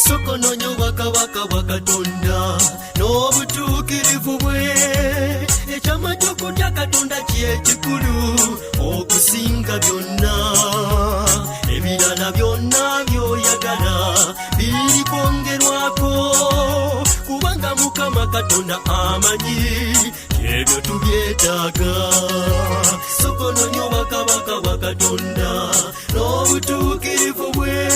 Sokononyo bwakabaka bwa Katonda n'obutuukirivu bwe. Ekyama ky'okutya Katonda kye kikulu okusinga byonna. Ebirala byonna by'oyagala biri kwongerwako, kubanga Mukama Katonda amanyi ebyo tubyetaaga. Sokononyo bwakabaka bwa Katonda n'obutuukirivu bwe.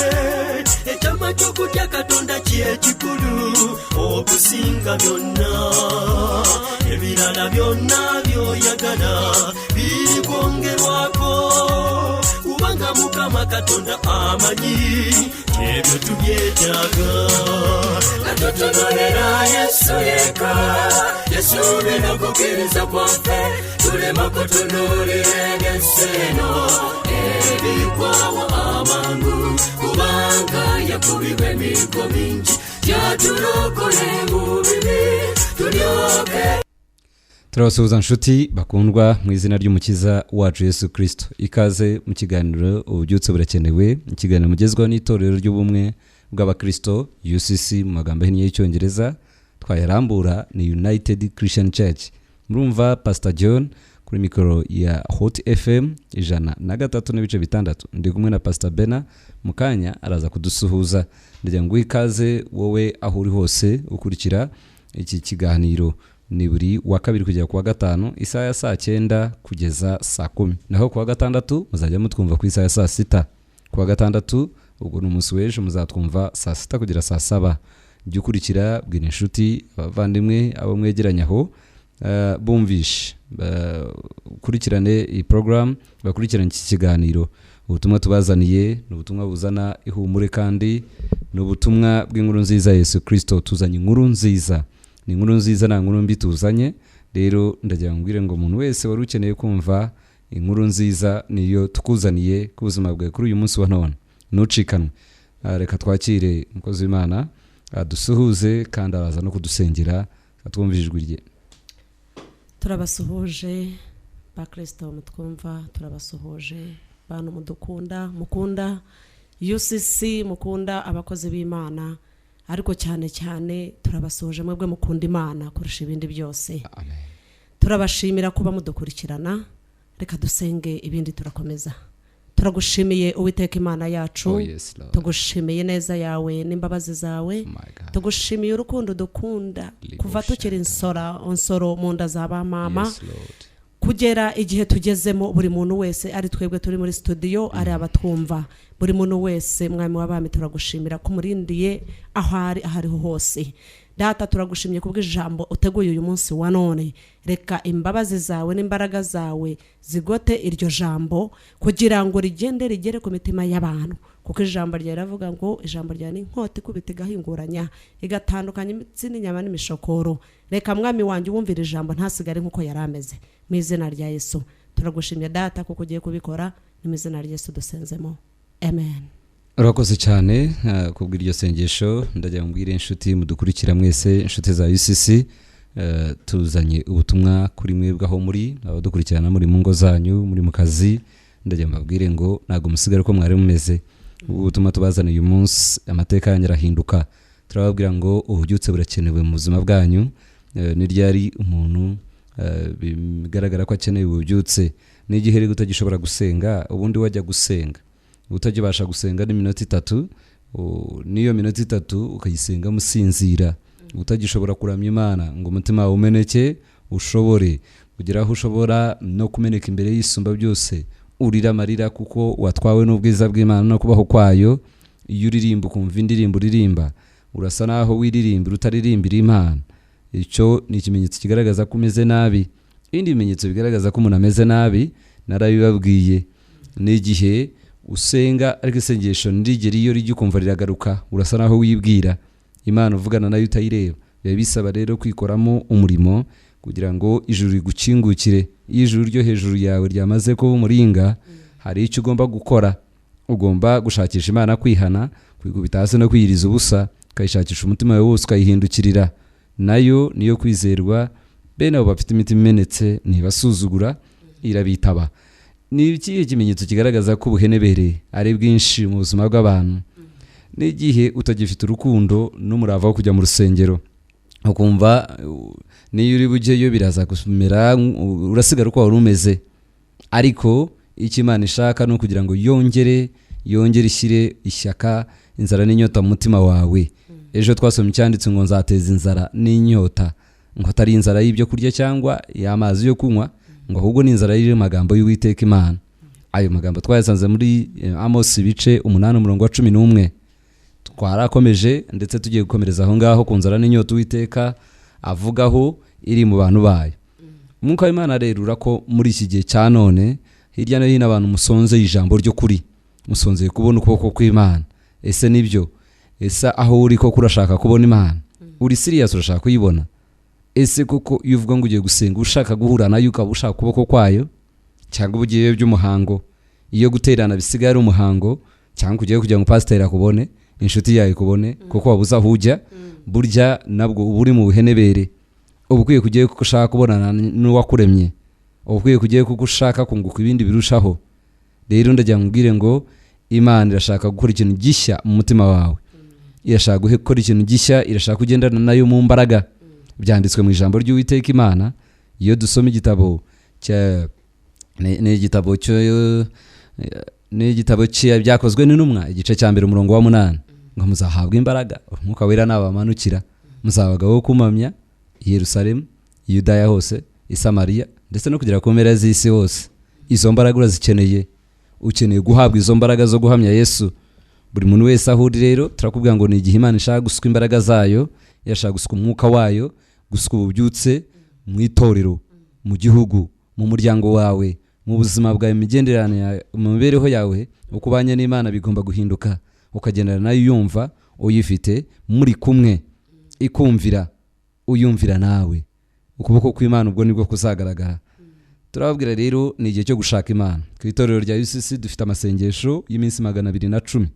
Ekyama ky'okutya Katonda kye kikulu okusinga byonna. Ebirala byonna by'oyagala biri kwongerwako, kubanga Mukama Katonda amanyi ebyo tubyetaaga. Natutunuulira Yesu yekka, Yesu n'okukkiriza kwaffe, tulema kutunuulira eby'ensi eno ebigwawo amangu, kubanga yakubibwa emiggo mingi gyatulokole mu bibi tulyoke. Turabasuhuza nshuti bakundwa mu izina ry'Umukiza wacu Yesu Kristo. Ikaze mu kiganiro Ububyutse Burakenewe, ikiganiro mugezwaho n'itorero ry'ubumwe bw'Abakristo UCC mu magambo ahinnye y'Icyongereza, twayarambura ni United Christian Church. Murumva Pastor John kuri mikoro ya Hot FM 103.6, ndi kumwe na Pastor Bena, mu kanya araza kudusuhuza. Ndagira ngo ikaze wowe aho uri hose ukurikira iki kiganiro. Ni buri wa kabiri kugera ku wa gatanu, isaha ya saa 9 kugeza saa 10. Naho ku wa gatandatu muzajya mutwumva ku isaha ya saa 6. Ku wa gatandatu ubwo ni umunsi w'ejo, muzatwumva saa 6 kugera saa 7. Jya ukurikira, bwira inshuti, abavandimwe, abo mwegeranye aho, bumvishe, bakurikirane iyi program, bakurikirane iki kiganiro. Ubutumwa tubazaniye ni ubutumwa buzana ihumure, kandi ni ubutumwa bw'inkuru nziza Yesu Kristo. Tuzanye inkuru nziza, ni inkuru nziza, nta nkuru mbi tuzanye. Rero ndagira ngo mbwire ngo umuntu wese wari ukeneye kumva inkuru nziza niyo tukuzaniye ku buzima bwawe kuri uyu munsi wa none, ntucikanwe. Reka twakire umukozi w'Imana adusuhuze, kandi araza no kudusengera atwumva ijwi rye. Turabasuhuje bakristo mutwumva, turabasuhuje bantu mudukunda, mukunda UCC, mukunda abakozi b'Imana, ariko cyane cyane turabasuhuje mwebwe mukunda Imana kurusha ibindi byose. Amen. Turabashimira kuba mudukurikirana. Reka dusenge ibindi turakomeza. Turagushimiye Uwiteka Imana yacu. Oh yes, Lord. Tugushimiye neza yawe n'imbabazi zawe. My God. Tugushimiye urukundo dukunda Libo kuva tukiri shaka. insoro mu nda za ba mama, Yes, Lord. kugera igihe tugezemo. Buri muntu wese, ari twebwe turi muri studio, ari abatwumva, buri muntu wese, Mwami w'abami, turagushimira ko umurindiye aho ari, aho ariho hose. Data, turagushimye kubw'ijambo uteguye uyu munsi wa none. Reka imbabazi zawe n'imbaraga zawe zigote iryo jambo kugira ngo rigende rigere ku mitima y'abantu, kuko ijambo ryawe riravuga ngo ijambo ryawe ni inkota ikubita igahinguranya, igatandukanya imitsi n'inyama n'imishokoro. Reka Mwami wanjye uwumvira ijambo ntasigare nk'uko yari ameze, mu izina rya Yesu. Turagushimye Data kuko ugiye kubikora, ni mu izina rya Yesu dusenzemo, amen. Urakoze cyane kubw'iryo sengesho. Ndagira ngo mbwire inshuti mudukurikira mwese, inshuti za UCC, tuzanye ubutumwa kuri mwebwe aho muri, abadukurikirana muri mu ngo zanyu, muri mu kazi. Ndagira ngo mbabwire ngo ntabwo musigare uko mwari mumeze. Ubu butumwa tubazaniye uyu munsi, amateka yanyu arahinduka. Turababwira ngo ububyutse burakenewe mu buzima bwanyu. Ni ryari umuntu bigaragara ko akeneye ububyutse? Ni igihe rero utagishobora gusenga, ubundi wajya gusenga utakibasha gusenga n'iminota 3, n'iyo minota 3 ukayisenga musinzira, utagishobora kuramya Imana ngo umutima wawe umeneke, ushobore kugera aho ushobora no kumeneka imbere y'Isumba byose, urira amarira kuko watwawe n'ubwiza bw'Imana no kubaho kwayo. Iyo uririmba ukumva indirimbo uririmba urasa naho wiririmbira utaririmbira Imana, icyo ni ikimenyetso kigaragaza ko umeze nabi. Ibindi bimenyetso bigaragaza ko umuntu ameze nabi narabibabwiye, ni igihe usenga ariko isengesho ntirigere iyo rijya ukumva riragaruka, urasa naho wibwira Imana uvugana nayo utayireba. Biba bisaba rero kwikoramo umurimo kugira ngo ijuru rigukingukire. Iyo ijuru ryo hejuru yawe ryamaze kuba umuringa, hari icyo ugomba gukora. Ugomba gushakisha Imana, kwihana, kwikubita hasi no kwiyiriza ubusa, ukayishakisha umutima wawe wose, ukayihindukirira. Nayo niyo kwizerwa. Bene abo bafite imitima imenetse ntibasuzugura, irabitaba. Ni ikihe kimenyetso kigaragaza ko ubuhenebere ari bwinshi mu buzima bw'abantu? N'igihe utagifite urukundo n'umurava wo kujya mu rusengero, ukumva niyo uri bujyeyo biraza kumera, urasigara uko wari umeze. Ariko icyo Imana ishaka ni ukugira ngo yongere ishyire ishyaka, inzara n'inyota mu mutima wawe. Ejo twasomye icyanditse ngo nzateza inzara n'inyota, ngo atari inzara y'ibyo kurya cyangwa y'amazi yo kunywa, ngo ahubwo ni inzara y'amagambo y'Uwiteka Imana. Ayo magambo twayasanze muri Amos ibice 8 umurongo wa 11. Twarakomeje ndetse tugiye gukomereza aho ngaho ku nzara n'inyota Uwiteka avugaho iri mu bantu bayo. Umwuka w'Imana arerura ko muri iki gihe cya none hirya no hino abantu musonzeye ijambo ry'ukuri, musonzeye kubona ukuboko kw'Imana. Ese nibyo? Ese aho uri koko urashaka kubona Imana? Uri serious, urashaka kuyibona? Ese koko iyo uvuga ngo ugiye gusenga ushaka guhura nayo, ukaba ushaka ukuboko kwayo, cyangwa uba ugiyeyo by'umuhango? Iyo guterana bisigaye ari umuhango, cyangwa ugiye kugira ngo pasiteri akubone, inshuti yawe ikubone, kuko wabuze aho ujya, burya nabwo uba uri mu buhenebere. Uba ukwiye kujyayo kuko ushaka kubonana n'uwakuremye, uba ukwiye kujyayo kuko ushaka kunguka ibindi birushaho. Rero ndagira ngo ubwire ngo Imana irashaka gukora ikintu gishya mu mutima wawe, irashaka gukora ikintu gishya, irashaka kugendana nayo mu mbaraga. Byanditswe mu ijambo ry'Uwiteka Imana. Iyo dusoma igitabo cya ni igitabo cyo ni igitabo cya byakozwe n'intumwa, igice cya 1 umurongo wa 8, ngo muzahabwa imbaraga Umwuka Wera nabamanukira, muzaba abagabo bo kumamya i Yerusalemu, i Yudaya hose, i Samariya, ndetse no kugera ku mpera z'isi hose. Izo mbaraga urazikeneye, ukeneye guhabwa izo mbaraga zo guhamya Yesu. Buri muntu wese aho uri rero turakubwira ngo ni igihe Imana ishaka gusuka imbaraga zayo, irashaka gusuka umwuka wayo, gusuka ububyutse mu itorero, mu gihugu, mu muryango wawe, mu buzima bwawe, mu migenderanire yawe, mu mibereho yawe. Uko ubanye n'Imana bigomba guhinduka, ukagendana nayo uyumva, uyifite, muri kumwe, ikumvira, uyumvira nawe. Ukuboko kw'Imana ubwo nibwo kuzagaragara. Turababwira rero ni igihe cyo gushaka Imana. Ku itorero rya UCC dufite amasengesho y'iminsi 210.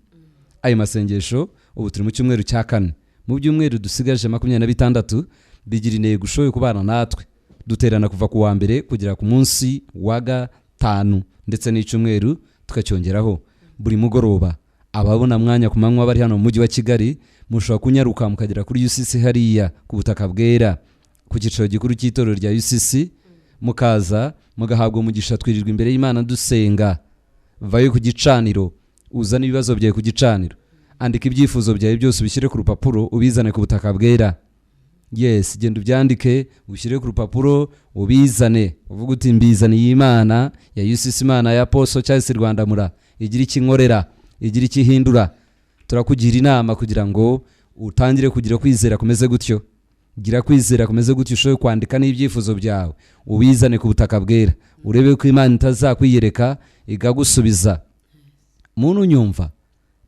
Ayo masengesho ubu turi mu cyumweru cya 4. Mu byumweru dusigaje 26 bigira intego ushoboye kubana natwe. Duterana kuva ku wa mbere kugera ku munsi wa 5, ndetse n'icyumweru tukacyongeraho buri mugoroba. Ababona mwanya ku manywa bari hano mu mujyi wa Kigali, mushobora kunyaruka mukagera kuri UCC hariya ku butaka bwera, ku cyicaro gikuru cy'itorero rya UCC, mukaza mugahabwa umugisha. Twirirwa imbere y'Imana dusenga. Vayo ku gicaniro, uzane ibibazo byawe ku gicaniro, andika ibyifuzo byawe byose ubishyire ku rupapuro, ubizane ku butaka bwera. Yes, genda ubyandike ubishyire ku rupapuro ubizane, uvuge uti mbizaniye Imana ya UCC, Imana ya Apostle Charles Rwandamura, igira icyo inkorera, igira icyo ihindura. Turakugira inama kugira ngo utangire kugira kwizera kumeze gutyo. Gira kwizera kumeze gutyo, ushoboye kwandika n'ibyifuzo byawe ubizane ku butaka bwera, urebe ko Imana itazakwiyereka ikagusubiza. Muntu unyumva,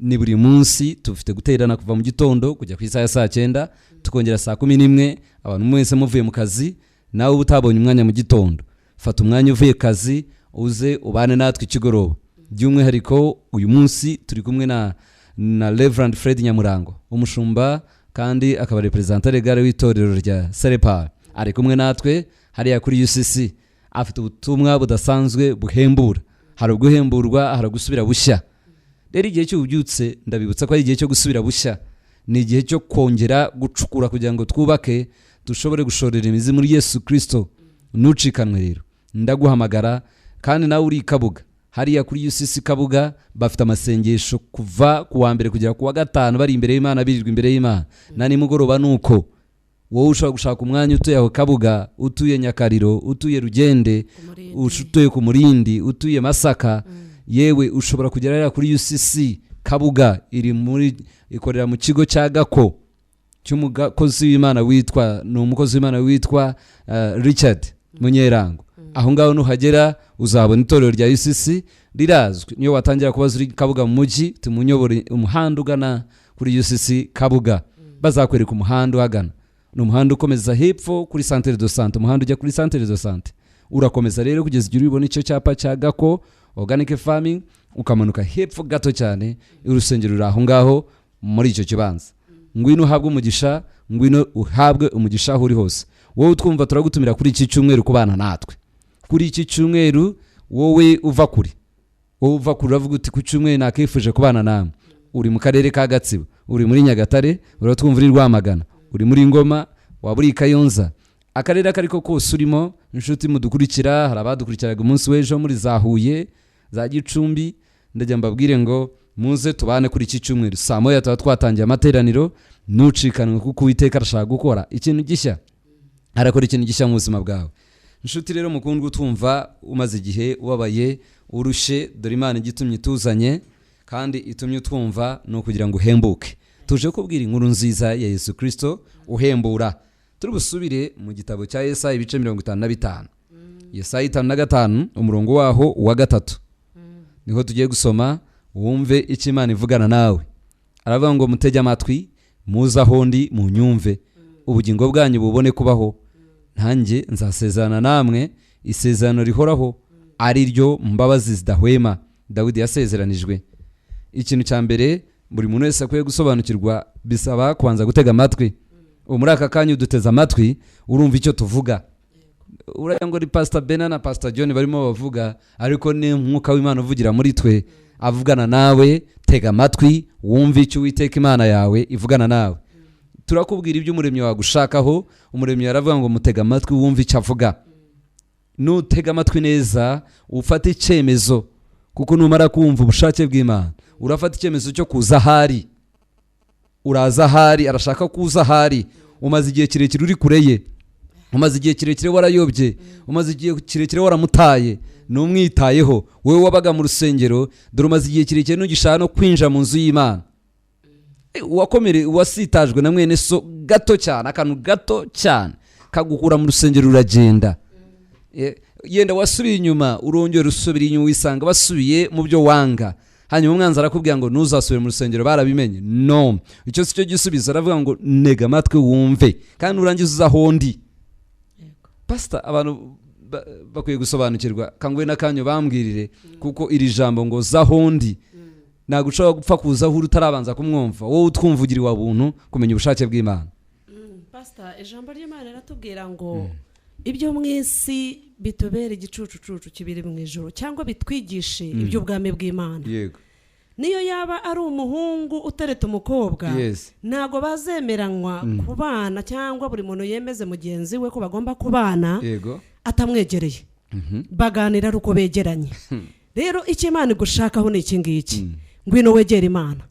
ni buri munsi tufite guterana kuva mu gitondo kujya ku isaha ya saa 9, tukongera saa 11. Abantu mwese muvuye mu kazi, nawe uba utabonye umwanya mu gitondo, fata umwanya uvuye kazi uze ubane natwe ikigoroba. By'umwihariko uyu munsi turi kumwe na Reverend Fred Nyamurango, umushumba kandi akaba representant légal w'itorero rya Serepar. Ari kumwe natwe hariya kuri UCC, afite ubutumwa budasanzwe buhembura. Hari uguhemburwa, hari gusubira bushya. Rero igihe cy'ububyutse ndabibutsa ko ari igihe cyo gusubira bushya, ni igihe cyo kongera gucukura kugira ngo twubake, dushobore gushorera imizi muri Yesu Kristo. Ntucikanwe rero, ndaguhamagara. Kandi nawe uri i Kabuga, hariya kuri UCC Kabuga bafite amasengesho kuva ku wa mbere kugera ku wa 5, bari imbere y'Imana, birirwa imbere y'Imana na nimugoroba. Nuko wowe ushobora gushaka umwanya utuye aho Kabuga, utuye Nyakariro, utuye Rugende, utuye ku Murindi, utuye Masaka, yewe ushobora kugera hariya kuri UCC Kabuga, iri muri ikorera mu kigo cya Gako cy'umukozi w'Imana witwa, ni umukozi w'Imana witwa Richard. Munyerango. Aho ngaho nuhagera uzabona itorero rya UCC rirazwi. Niyo watangira kubaza uri Kabuga mu mujyi, tumunyobore umuhanda ugana kuri UCC Kabuga, bazakwereka umuhanda uhagana. Ni umuhanda ukomeza hepfo kuri centre de santé, umuhanda ujya kuri centre de santé. Urakomeza rero kugeza igihe ubibona icyo cyapa cya Gako Organic Farming, ukamanuka hepfo gato cyane, urusengero ruri aho ngaho muri icyo kibanza. Ngwino uhabwe umugisha, ngwino uhabwe umugisha aho uri hose. Wowe utwumva, turagutumira kuri iki cyumweru kubana natwe kuri iki cyumweru. Wowe uva kure, wowe uva kure uravuga uti: "Ku cyumweru nakifuje kubana namwe." Uri mu karere ka Gatsibo, uri muri Nyagatare, uratwumva uri Rwamagana, uri muri Ngoma, waba uri i Kayonza, akarere ako ariko kose urimo, inshuti mudukurikira, hari abadukurikiraga umunsi w'ejo muri za Huye, za Gicumbi, ndajya mbabwire ngo muze tubane kuri iki cyumweru. Saa 1 tuba twatangiye amateraniro. Ntucikanwe, kuko Uwiteka arashaka gukora ikintu gishya, arakora ikintu gishya mu buzima bwawe. Inshuti rero mukundwa utwumva, umaze igihe ubabaye, urushe, dore Imana igitumye ituzanye kandi itumye utwumva ni ukugira ngo uhembuke. Tuje kubwira inkuru nziza ya Yesu Kirisito uhembura. Turi busubire mu gitabo cya Yesaya, ibice 55. Yesaya 55, umurongo waho wa 3, niho tugiye gusoma, wumve icyo Imana ivugana nawe. Aravuga ngo: "Mutege amatwi, muze aho ndi munyumve, ubugingo bwanyu bubone kubaho. Ntanjye nzasezerana namwe isezerano rihoraho, ari ryo mbabazi zidahwema Dawidi yasezeranijwe." Ikintu cya mbere buri muntu wese akwiye gusobanukirwa, bisaba kubanza gutega amatwi. Ubu muri aka kanya uduteze amatwi, urumva icyo tuvuga, uragira ngo ni Pastor Bena na Pastor John barimo bavuga, ariko ni Umwuka w'Imana uvugira muri twe, avugana nawe. Tega amatwi wumve icyo Uwiteka Imana yawe ivugana nawe. Turakubwira ibyo Umuremyi wagushakaho. Umuremyi aravuga ngo mutega amatwi wumve icyo avuga. Nutega amatwi neza, ufate icyemezo, kuko numara kumva ubushake bw'Imana urafata icyemezo cyo kuza ahari. Uraza ahari, arashaka kuza ahari. Umaze igihe kirekire uri kure ye, umaze igihe kirekire warayobye, umaze igihe kirekire waramutaye, ntumwitayeho. Wowe wabaga mu rusengero, dore umaze igihe kirekire ntugishaka no kwinjira mu nzu y'Imana. Uwakomere, uwasitajwe na mwene so gato cyane, akantu gato cyane kagukura mu rusengero uragenda. Yenda wasubiye inyuma, urongera usubira inyuma, wisanga wasubiye mu byo wanga. Hanyuma umwanzi arakubwira ngo ntuzasubire mu rusengero, barabimenye. No, icyo si cyo gisubizo. Aravuga ngo ntega amatwi wumve, kandi urangiza uza aho ndi. Pasita, abantu bakwiye gusobanukirwa kanguhe n'akanyu bambwirire, kuko iri jambo ngo zaho ndi, ntabwo ushobora gupfa kuza aho uri utarabanza kumwumva. Wowe utwumva, ugira iwa buntu kumenya ubushake bw'Imana. Pasita, ijambo ry'Imana riratubwira ngo ibyo mu isi bitubere igicucucucu kibiri mu ijoro, cyangwa bitwigishe iby'ubwami bw'Imana. Niyo yaba ari umuhungu utereta umukobwa, ntabwo bazemeranywa kubana cyangwa buri muntu yemeze mugenzi we ko bagomba kubana atamwegereye. Baganira ari uko begeranye. Rero icyo Imana igushakaho ni iki ngiki: ngwino wegere Imana.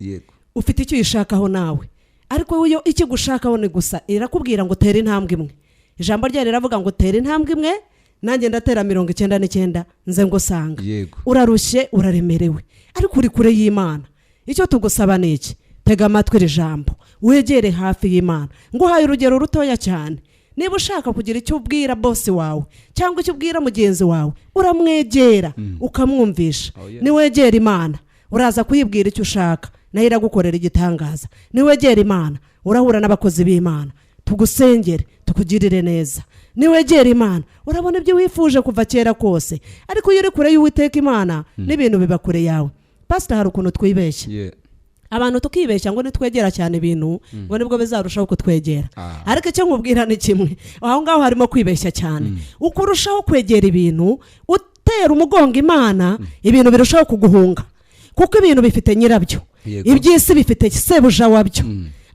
Ufite icyo uyishakaho nawe, ariko iyo icyo igushakaho ni gusa irakubwira ngo tera intambwe imwe. Ijambo ryayo riravuga ngo tera intambwe imwe, nanjye ndatera 99 nze ngusanga. Urarushye, uraremerewe, ariko uri kure y'Imana. Icyo tugusaba ni iki: tega amatwi iri jambo, wegere hafi y'Imana. Nguhaye urugero rutoya cyane: niba ushaka kugira icyo ubwira bosi wawe cyangwa icyo ubwira mugenzi wawe, uramwegera ukamwumvisha. Oh, yes. Niwegera Imana, uraza kuyibwira icyo ushaka, nayo iragukorera igitangaza. Niwegera Imana, urahura n'abakozi b'Imana, tugusengere, tukugirire neza. Niwegera Imana, urabona ibyo wifuje kuva kera kose. Ariko iyo uri kure y'Uwiteka Imana, n'ibintu biba kure yawe. Pasita, hari ukuntu twibeshya, abantu tukibeshya ngo nitwegera cyane ibintu ngo nibwo bizarushaho kutwegera. Ariko icyo nkubwira ni kimwe: aho ngaho harimo kwibeshya cyane. Uko urushaho kwegera ibintu utera umugongo Imana, ibintu birushaho kuguhunga, kuko ibintu bifite nyirabyo. Iby'isi bifite sebuja wabyo,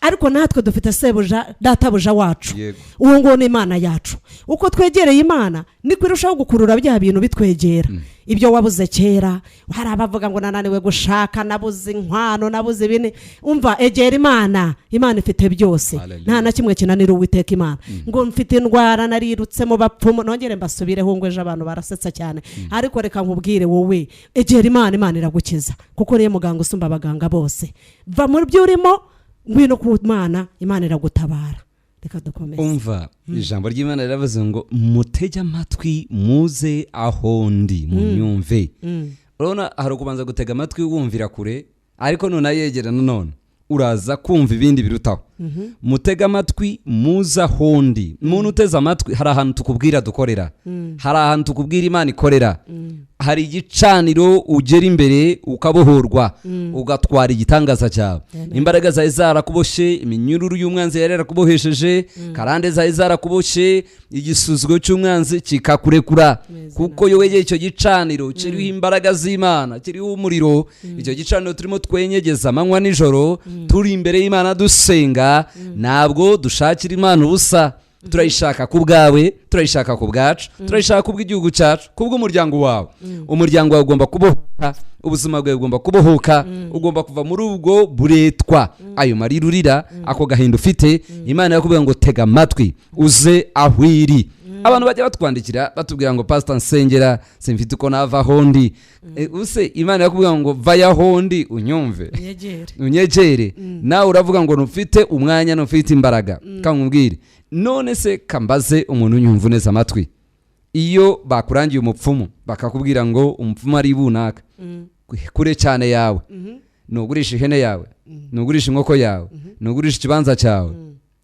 ariko natwe dufite sebuja, databuja wacu. Uwo nguwo ni Imana yacu. Uko twegereye Imana, niko irushaho gukurura bya bintu bitwegera. Ibyo wabuze kera, hari abavuga ngo nananiwe gushaka, nabuze inkwano, nabuze ibini. Umva, egera Imana, Imana ifite byose. Hallelujah. Nta na kimwe kinanira Uwiteka Imana. Ngo mfite indwara, narirutse mu bapfumu, nongere mbasubireho ngo ejo abantu barasetsa cyane. Ariko reka nkubwire wowe, egera Imana, Imana iragukiza, kuko niyo muganga usumba abaganga bose. Va mu byo urimo, ngwino ku Mana, Imana iragutabara. Reka dukomeze. Umva, ijambo ry'Imana riravuze ngo mutege amatwi, muze aho ndi munyumve. Urabona, hari ukubanza gutega amatwi wumvira kure, ariko nunayegera nanone uraza kumva ibindi birutaho. Mutege amatwi, muze aho ndi. Umuntu uteze amatwi, hari ahantu tukubwira dukorera, hari ahantu tukubwira Imana ikorera, hari igicaniro ugera imbere ukabohorwa, ugatwara igitangaza cyawe. Imbaraga zari zarakuboshye, iminyururu y'umwanzi yari yarakubohesheje, karande zari zarakuboshye, igisuzuguro cy'umwanzi kikakurekura, kuko iyo wegeye icyo gicaniro kiriho imbaraga z'Imana, kiriho umuriro, icyo gicaniro turimo twenyegeza amanywa nijoro, turi imbere y'Imana dusenga, ntabwo dushakira Imana ubusa. Turayishaka ku bwawe, turayishaka ku bwacu, turayishaka ku bw'igihugu cyacu, ku bw'umuryango wawe. Umuryango wawe ugomba kubohoka, ubuzima bwawe bugomba kubohoka, ugomba kuva muri ubwo buretwa, ayo marira urira, ako gahinda ufite. Imana irakubwira ngo tega amatwi uze aho iri. Abantu bajya batwandikira batubwira ngo pasita nsengera, simfite uko nava aho ndi. Use Imana irakubwira ngo vayo aho ndi unyumve, unyegere, unyegere. Nawe uravuga ngo ntufite umwanya, ntufite imbaraga. Kamubwire none se, kambaze umuntu unyumva uneze amatwi: iyo bakurangiye umupfumu, bakakubwira ngo umupfumu ari bunaka kure cyane yawe, nugurisha ihene yawe, nugurisha inkoko yawe, nugurisha ikibanza cyawe,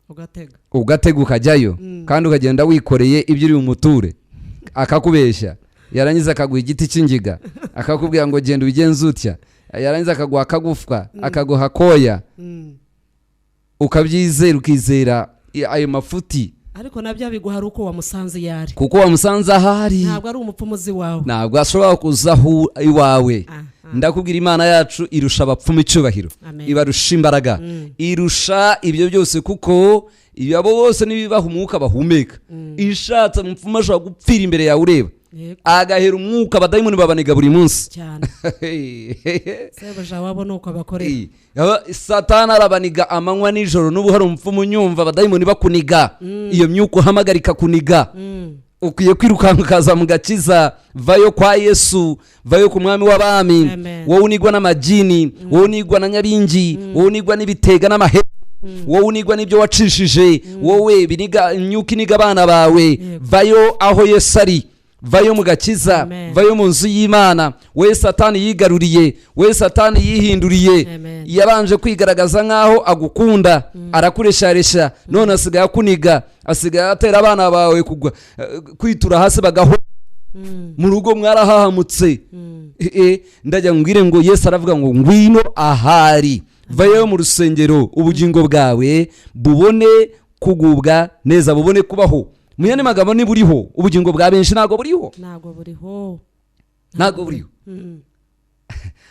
ugatega, ugatega ukajyayo, kandi ukagenda wikoreye ibyo uri bumuture, akakubeshya, yarangiza akaguha igiti cy'ingiga, akakubwira ngo genda ubigenze utya, yarangiza akaguha akagufwa, akaguha koya, ukabyizera, ukizera ayo mafuti. Ariko nabyo abiguha ari uko wamusanze iyo ari. Kuko wamusanze ahari. Ntabwo ari umupfumuzi wawe. Ntabwo ashobora kuza aho iwawe. Ndakubwira, Imana yacu irusha abapfumu icyubahiro. Amen. Ibarusha imbaraga, irusha ibyo byose, kuko abo bose nibibaha umwuka bahumeka. Ishatse umupfumu ashobora gupfira imbere yawe ureba, agahera umwuka. Abadayimoni babaniga buri munsi. Cyane, sebuja wabo ni uko abakorera. Satani arabaniga amanywa nijoro. N'ubu hari umupfumu unyumva, abadayimoni bakuniga, iyo myuka uhamagarika kuniga, ukwiye kwirukanka ukaza mu gakiza. Vayo kwa Yesu, vayo ku Mwami w'abami. Amen. Wowe unigwa n'amagini, wowe unigwa na nyabingi, wowe unigwa n'ibitega n'amahembe, wowe unigwa n'ibyo wacishije, wowe biniga imyuka iniga abana bawe, vayo aho Yesu ari, vayo mu gakiza. Amen. Vayo mu nzu y'Imana. We Satani yigaruriye, we Satani yihinduriye, Amen. yabanje kwigaragaza nk'aho agukunda, arakuresharesha, none asigaye akuniga, asigaye atera abana bawe kugwa, kwitura hasi bagahora mu rugo, mwarahahamutse. Ndajya ngwire ngo Yesu aravuga ngo ngwino ahari, vayo mu rusengero, ubugingo bwawe bubone kugubwa neza, bubone kubaho. Mu yandi magambo, ntiburiho. Ubugingo bwa benshi ntabwo buriho. Ntabwo buriho. Ntabwo buriho.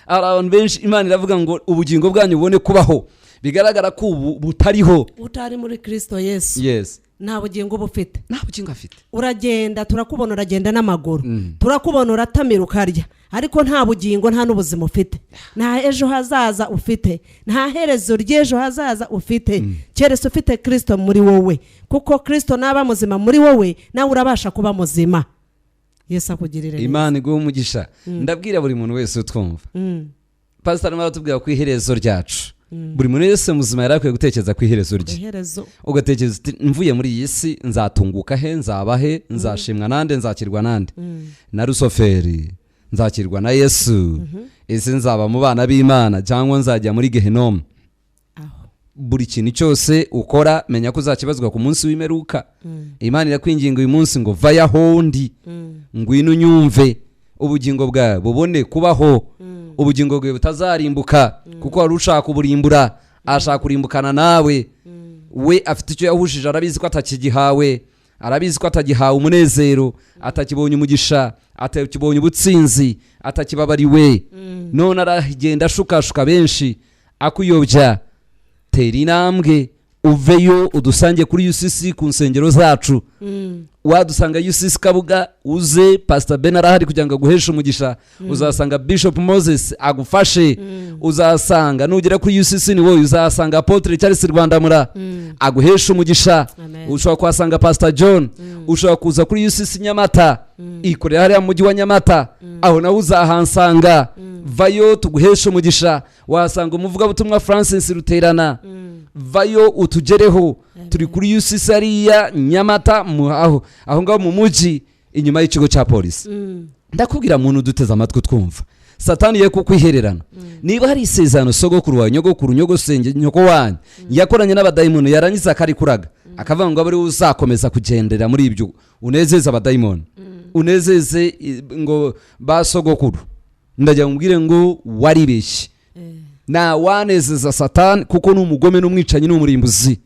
Hari abantu benshi Imana iravuga ngo ubugingo bwanyu bubone kubaho, bigaragara ko ubu butariho. Utari muri Kirisito Yesu nta bugingo uba ufite. Nta bugingo afite. Uragenda, turakubona uragenda n'amaguru, turakubona uratamira ukarya, ariko nta bugingo, nta n'ubuzima ufite, nta ejo hazaza ufite, nta herezo ry'ejo hazaza ufite, keretse ufite Kirisito muri wowe. Kuko Kirisito naba muzima muri wowe, nawe urabasha kuba muzima. Yesu akugirire neza. Imana iguhe umugisha. Ndabwira buri muntu wese utwumva, pasitari arimo aratubwira ku iherezo ryacu. Buri muntu wese muzima yari akwiye gutekereza ku iherezo rye. Iherezo. Ugatekereza uti mvuye muri iyi si nzatunguka he, nzaba he, nzashimwa nande, nzakirwa nande? Na Rusoferi, nzakirwa na Yesu? Ese nzaba mu bana b'Imana cyangwa nzajya muri Gehinomu? Aho. Buri kintu cyose ukora, menya ko uzakibazwa ku munsi w'imperuka. Imana irakwinginga uyu munsi ngo vayo aho ndi, ngwino unyumve, ubugingo bwawe bubone kubaho, ubugingo bwawe butazarimbuka, kuko wari ushaka kuburimbura, ashaka kurimbukana nawe. We afite icyo yahushije, arabizi ko atakigihawe, arabizi ko atagihawe umunezero, atakibonye umugisha, atakibonye ubutsinzi, atakibabariwe. None aragenda ashukashuka benshi akuyobya. Tera intambwe uveyo, udusange kuri UCC, ku nsengero zacu. Wadusanga UCC Kabuga, uze, Pastor Ben arahari kugira ngo aguheshe umugisha. Uzasanga Bishop Moses agufashe. Uzasanga nugera kuri UCC ni wowe uzasanga Apotre Charles Rwandamura aguheshe umugisha. Amen. Ushobora kuhasanga Pastor John. Ushobora kuza kuri UCC Nyamata, ikorera hariya mu mujyi wa Nyamata, aho nawe uzahansanga. Vayo tuguheshe umugisha. Wahasanga umuvugabutumwa Francis Ruterana. Vayo utugereho. Turi kuri UCC ariya Nyamata, aho ngaho mu mujyi inyuma y'ikigo cya polisi. Ndakubwira muntu uduteze amatwi twumva, Satani ye kukwihererana. Niba hari isezerano sogokuru wawe, nyogokuru, nyogosenge, nyoko wanyu yakoranye n'abadayimoni, yarangiza akarikuraga, akavuga ngo abe ariwe uzakomeza kugendera muri ibyo, unezeze abadayimoni, unezeze ngo ba sogokuru, ndagira ngo ngo waribeshye. Nta wanezeza Satani kuko ni umugome n'umwicanyi n'umurimbuzi.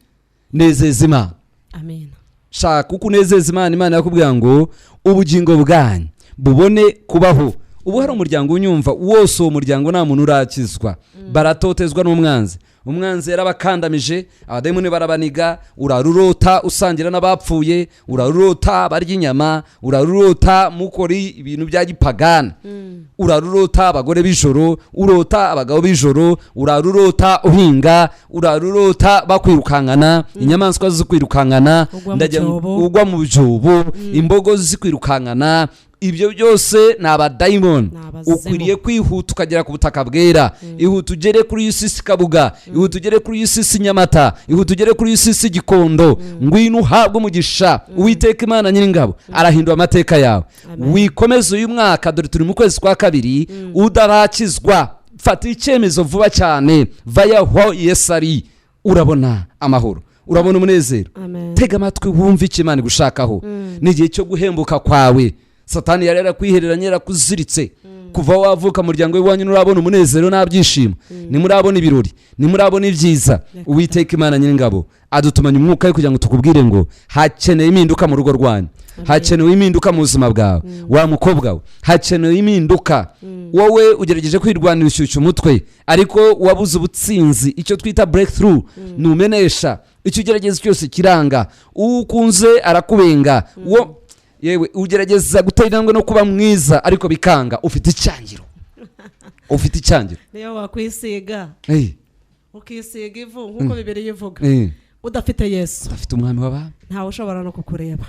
Nezeza Imana. Amen. Shaka uko unezeza Imana. Imana yakubwira ngo ubugingo bwanyu bubone kubaho. Ubu hari umuryango unyumva wose, uwo muryango nta muntu urakizwa, baratotezwa n'umwanzi. Umwanzi yarabakandamije, abadayimoni barabaniga. Urarurota usangira n'abapfuye, urarurota barya inyama, urarurota mukora ibintu bya gipagani, urarurota abagore b'ijoro, urota abagabo b'ijoro, urarurota uhinga, urarurota bakwirukankana, inyamaswa zikwirukankana, Ugwa mu ndagira ngo cyobo. ugwa mu byobo, imbogo zikwirukankana. Ibyo byose ni abadayimoni. Ni abazimu. Ukwiriye kwihuta ukagera ku butaka bwera. Ihute ugere kuri UCC Kabuga, ihute ugere kuri UCC Nyamata, ihute ugere kuri UCC Gikondo. Ngwino uhabwe umugisha. Uwiteka Imana Nyiringabo arahindura amateka yawe. Amen. Wikomeze uyu mwaka, dore turi mu kwezi kwa kabiri udarakizwa. Fata icyemezo vuba cyane, vayaho Yesu ari, urabona amahoro, urabona umunezero. Amen. Tega amatwi wumve icyo Imana igushakaho. Ni igihe cyo guhembuka kwawe. Satani yari yarakwihereranye, yarakuziritse kuva wavuka. Muryango w'iwanyu nturabona umunezero nta byishimo, ntimurabona ibirori, ntimurabona ibyiza. Uwiteka Imana Nyiringabo adutumanya umwuka we kugira ngo tukubwire ngo hakeneye impinduka mu rugo rwanyu, hakenewe impinduka mu buzima bwawe, wa mukobwa we, hakenewe impinduka. Wowe ugerageje kwirwanira, ushyushya umutwe, ariko wabuze ubutsinzi, icyo twita breakthrough. Numenesha icyo ugerageza cyose kiranga, uwo ukunze arakubenga, uwo yewe ugerageza gutera intambwe no kuba mwiza ariko bikanga. Ufite icyangiro, ufite icyangiro. Niyo wakwisiga, Hey, ukisiga ivu nk'uko Bibiliya ivuga, udafite Yesu, udafite umwami w'abami, ntawe ushobora no kukureba.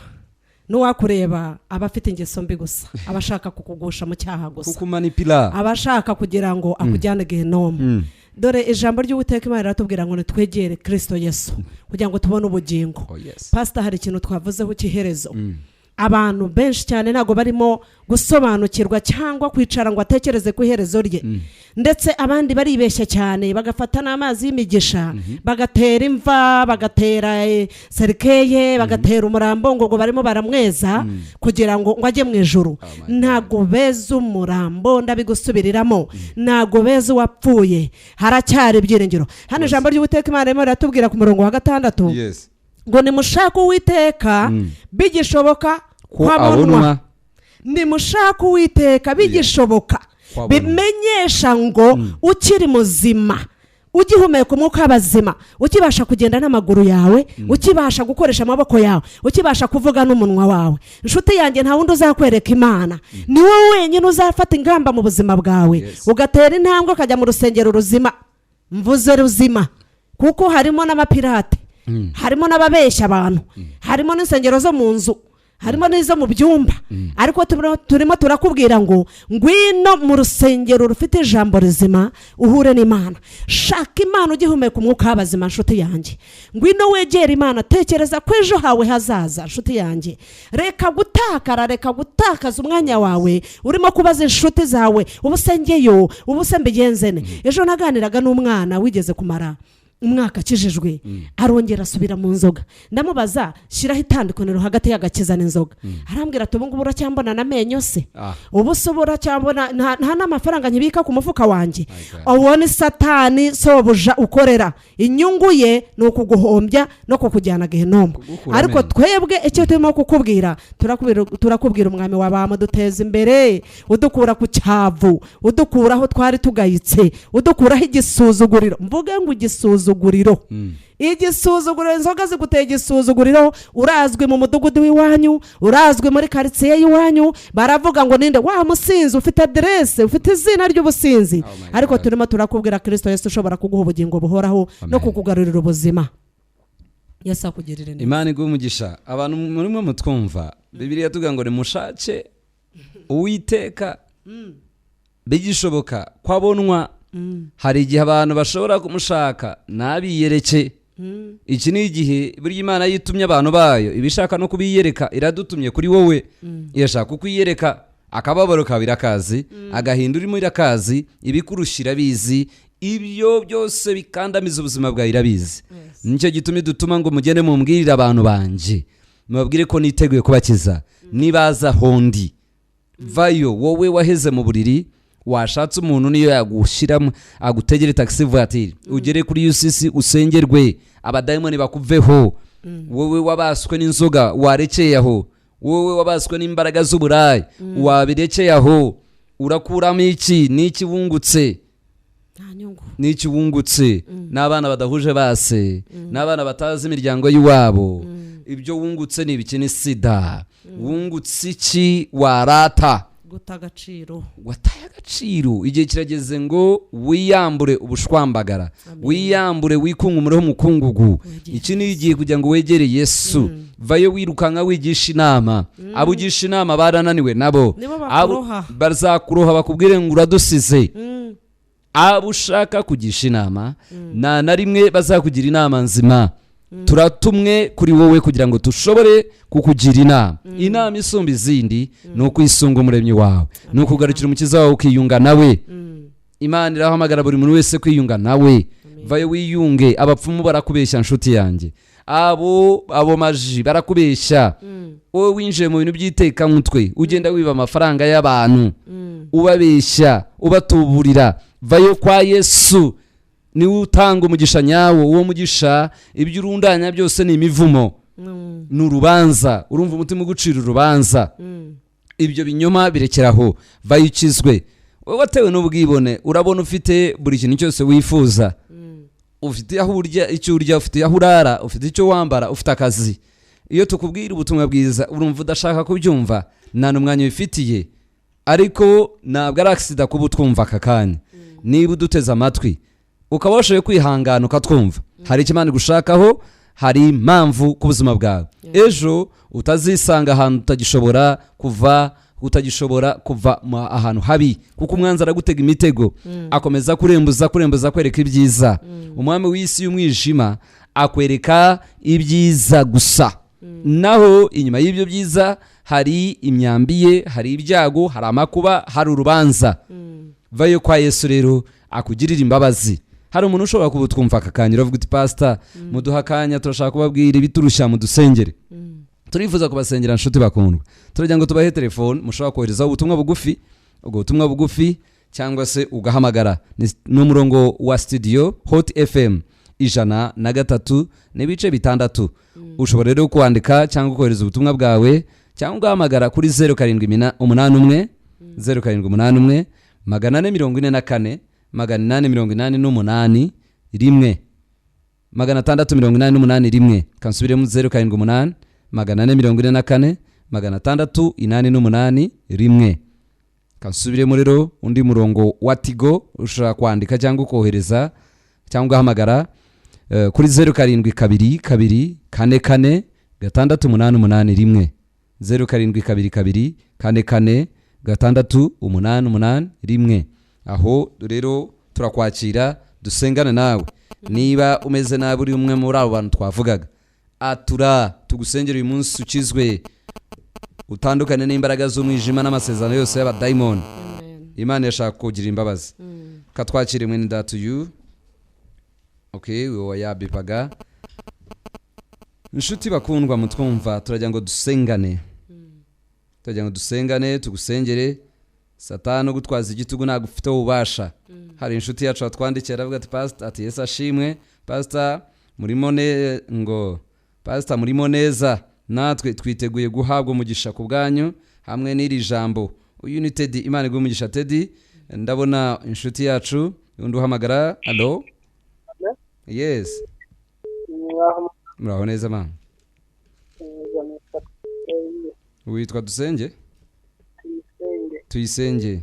N'uwakureba aba afite ingeso mbi gusa, aba ashaka kukugusha mu cyaha gusa, kukumanipira, aba ashaka kugira ngo akujyane gehinomu. Dore ijambo ry'Uwiteka Imana riratubwira ngo nitwegere Kirisito Yesu kugira ngo tubone ubugingo. Oh, yes. Pasita, hari ikintu twavuzeho cy'iherezo. Abantu benshi cyane ntabwo barimo gusobanukirwa cyangwa kwicara ngo atekereze ku iherezo rye. Ndetse abandi baribeshya cyane, bagafata n'amazi y'imigisha, bagatera imva, bagatera cercueil, bagatera umurambo ngo barimo baramweza kugira ngo ajye mu ijuru. Oh my. Ntabwo beza umurambo, ndabigusubiriramo, ntabwo beza uwapfuye. Haracyari ibyiringiro. Hano ijambo ry'Uwiteka Imana ririmo riratubwira ku murongo wa 6 ngo nimushake Uwiteka bigishoboka ko ko abonwa. Abonwa. Nimushake Uwiteka bigishoboka. Ko abonwa. Bimenyesha ngo ukiri muzima, ugihumeka umwuka w'abazima, ukibasha kugenda n'amaguru yawe, ukibasha gukoresha amaboko yawe, ukibasha kuvuga n'umunwa wawe, inshuti yanjye, nta wundi uzakwereka Imana, ni wowe wenyine uzafata ingamba mu buzima bwawe, ugatera intambwe ukajya mu rusengero ruzima. Mvuze ruzima kuko harimo n'amapirate, harimo n'ababeshya abantu, harimo n'insengero zo mu nzu, harimo n'izo mu byumba. Ariko turimo turakubwira ngo ngwino mu rusengero rufite ijambo rizima, uhure n'Imana. Shaka Imana ugihumeka umwuka w'abazima, nshuti yanjye. Ngwino wegere Imana. Tekereza ko ejo hawe hazaza, nshuti yanjye. Reka gutakara, reka gutakaza umwanya wawe urimo kubaza inshuti zawe: ubu se ngeyo? Ubu se mbigenze ne? Ejo naganiraga n'umwana wigeze kumara umwaka akijijwe, arongera asubira mu nzoga. Ndamubaza: shyiraho itandukaniro hagati y'agakiza n'inzoga. Arambwira ati: ubu ngubu uracyambona n'amenyo se? Ubu se ubu uracyambona nta n'amafaranga nkibika ku mufuka wanjye? My God. Uwo ni Satani sobuja ukorera. Inyungu ye ni ukuguhombya no kukujyana gehinomu. Kugukura Ariko amenyo. twebwe icyo turimo kukubwira, turakubwira umwami w'abami uduteza imbere, udukura ku cyavu, udukura aho twari tugayitse, udukuraho igisuzuguriro. Mvuge ngo igisuzuguriro, igisuzuguriro. Inzoga ziguteye igisuzuguriro. Urazwi mu mudugudu w'iwanyu, urazwi muri karitsiye y'iwanyu, baravuga ngo ninde wa musinzi ufite aderese, ufite izina ry'ubusinzi. Oh my Ariko God. turimo turakubwira Kirisito Yesu ushobora kuguha ubugingo buhoraho no Amen. kukugarurira ubuzima. Yesu akugirire neza. Imana iguhe umugisha. Abantu muri mwe mutwumva, Bibiliya tuvuga ngo nimushake Uwiteka bigishoboka ko abonwa. Hari igihe abantu bashobora kumushaka ntabiyereke. Iki ni igihe burya Imana yitumye abantu bayo, ibishaka no kubiyereka, iradutumye kuri wowe, irashaka kukwiyereka. Akababaro kawe irakazi, agahinda urimo irakazi, ibikurushya irabizi, ibyo byose bikandamiza ubuzima bwawe irabizi. Nicyo gituma idutuma ngo mugende mumbwirire abantu banjye, mubabwire ko niteguye kubakiza nibaza hondi. Vayo wowe waheze mu buriri, washatse umuntu niyo yagushyiramo agutegere taxi voiture, ugere kuri UCC usengerwe, abadayimoni bakuveho. Wowe wabaswe n'inzoga warekeye aho, wowe wabaswe n'imbaraga z'uburayi wabirekeye aho. Urakuramo iki? N'iki wungutse? Nta nyungu. N'iki wungutse? N'abana badahuje base, n'abana batazi imiryango y'iwabo. Ibyo wungutse ni ibiki? Ni sida. Wungutse iki warata? Guta agaciro. Wataye agaciro. Igihe kirageze ngo wiyambure ubushwambagara, wiyambure, wikungumureho umukungugu. Iki ni igihe kugira ngo wegere Yesu. Vayo wirukanka wigisha inama. Abo ugisha inama barananiwe nabo. Nibo bakuroha. Bazakuroha bakubwire ngo uradusize. Abo ushaka kugisha inama nta na rimwe bazakugira inama nzima. Turatumwe kuri wowe kugira ngo dushobore kukugira inama. Inama isumba izindi ni ukwisunga Umuremyi wawe, ni ukugarukira Umukiza wawe, ukiyunga nawe. Imana irahamagara buri muntu wese kwiyunga nawe. Vayo wiyunge. Abapfumu barakubeshya, nshuti yanjye, abo maji barakubeshya. Wowe winjiye mu bintu by'itekamutwe, ugenda wiba amafaranga y'abantu, ubabeshya, ubatuburira, vayo kwa Yesu, niwe utanga umugisha nyawo. Uwo mugisha, ibyo urundanya byose ni imivumo, ni urubanza. Urumva umutima ugucira urubanza. Ibyo binyoma birekeraho, vayo ukizwe. Wowe watewe n'ubwibone, urabona ufite buri kintu cyose wifuza, ufite aho urya icyo urya, ufite aho urara, ufite icyo wambara, ufite akazi. Iyo tukubwira ubutumwa bwiza urumva udashaka kubyumva, nta n'umwanya wifitiye. Ariko ntabwo ari accident kuba utwumva aka kanya. Niba uduteze amatwi ukaba washoboye kwihangana ukatwumva, hari icyo Imana igushakaho, hari impamvu ku buzima bwawe. Ejo utazisanga ahantu utagishobora kuva, utagishobora kuva ahantu habi, kuko umwanzi aragutega imitego, akomeza kurembuza, kurembuza, kwereka ibyiza. Umwami w'isi y'umwijima akwereka ibyiza gusa, naho inyuma y'ibyo byiza hari imyambi ye, hari ibyago, hari amakuba, hari urubanza. Vayo kwa Yesu rero akugirira imbabazi. Hari umuntu ushobora kuba utwumva aka kanya, uravuga uti: "Pasita, muduha akanya, turashaka kubabwira ibiturushya, mudusengere." Turifuza kubasengera, nshuti bakundwa. Turagira ngo tubahe telefone mushobora koherezaho ubutumwa bugufi, ubwo butumwa bugufi, cyangwa se ugahamagara. Ni umurongo wa studio Hot FM 103.6. Ushobora rero kwandika cyangwa kohereza ubutumwa bwawe cyangwa ugahamagara kuri 0781, 0781 444 888 1, 688 1. Kansubiremo: 078 444 688 1. Kansubiremo rero undi murongo wa Tigo, ushobora kwandika cyangwa ukohereza cyangwa ugahamagara kuri 0722 44 6881 1, 0722 44 6881 1. Aho rero turakwakira dusengane nawe. Niba umeze nabi, uri umwe muri abo bantu twavugaga, atura tugusengera uyu munsi, ukizwe, utandukane n'imbaraga z'umwijima n'amasezerano yose y'abadayimoni. Amen. Imana irashaka kugira imbabazi. Katwakire mwene data uyu. Okay, uwo yabipaga. Inshuti bakundwa mutwumva, turagira ngo dusengane, turagira ngo dusengane, tugusengere. Satani ugutwaza igitugu ntabwo ufiteho ububasha. Hari inshuti yacu watwandikiye, aravuga ati: "Pasita," ati: "Yesu ashimwe pasita, murimo ne ngo pasita murimo neza, natwe twiteguye guhabwa umugisha ku bwanyu hamwe n'iri jambo." Uyu ni Tedi. Imana iguhe umugisha, Tedi. Ndabona inshuti yacu undi uhamagara. Alo? Yes. Mwaho? Muraho neza mama? Neza, nitwa Tuyisenge. Witwa Dusenge? Tuyisenge. Tuyisenge. Eh,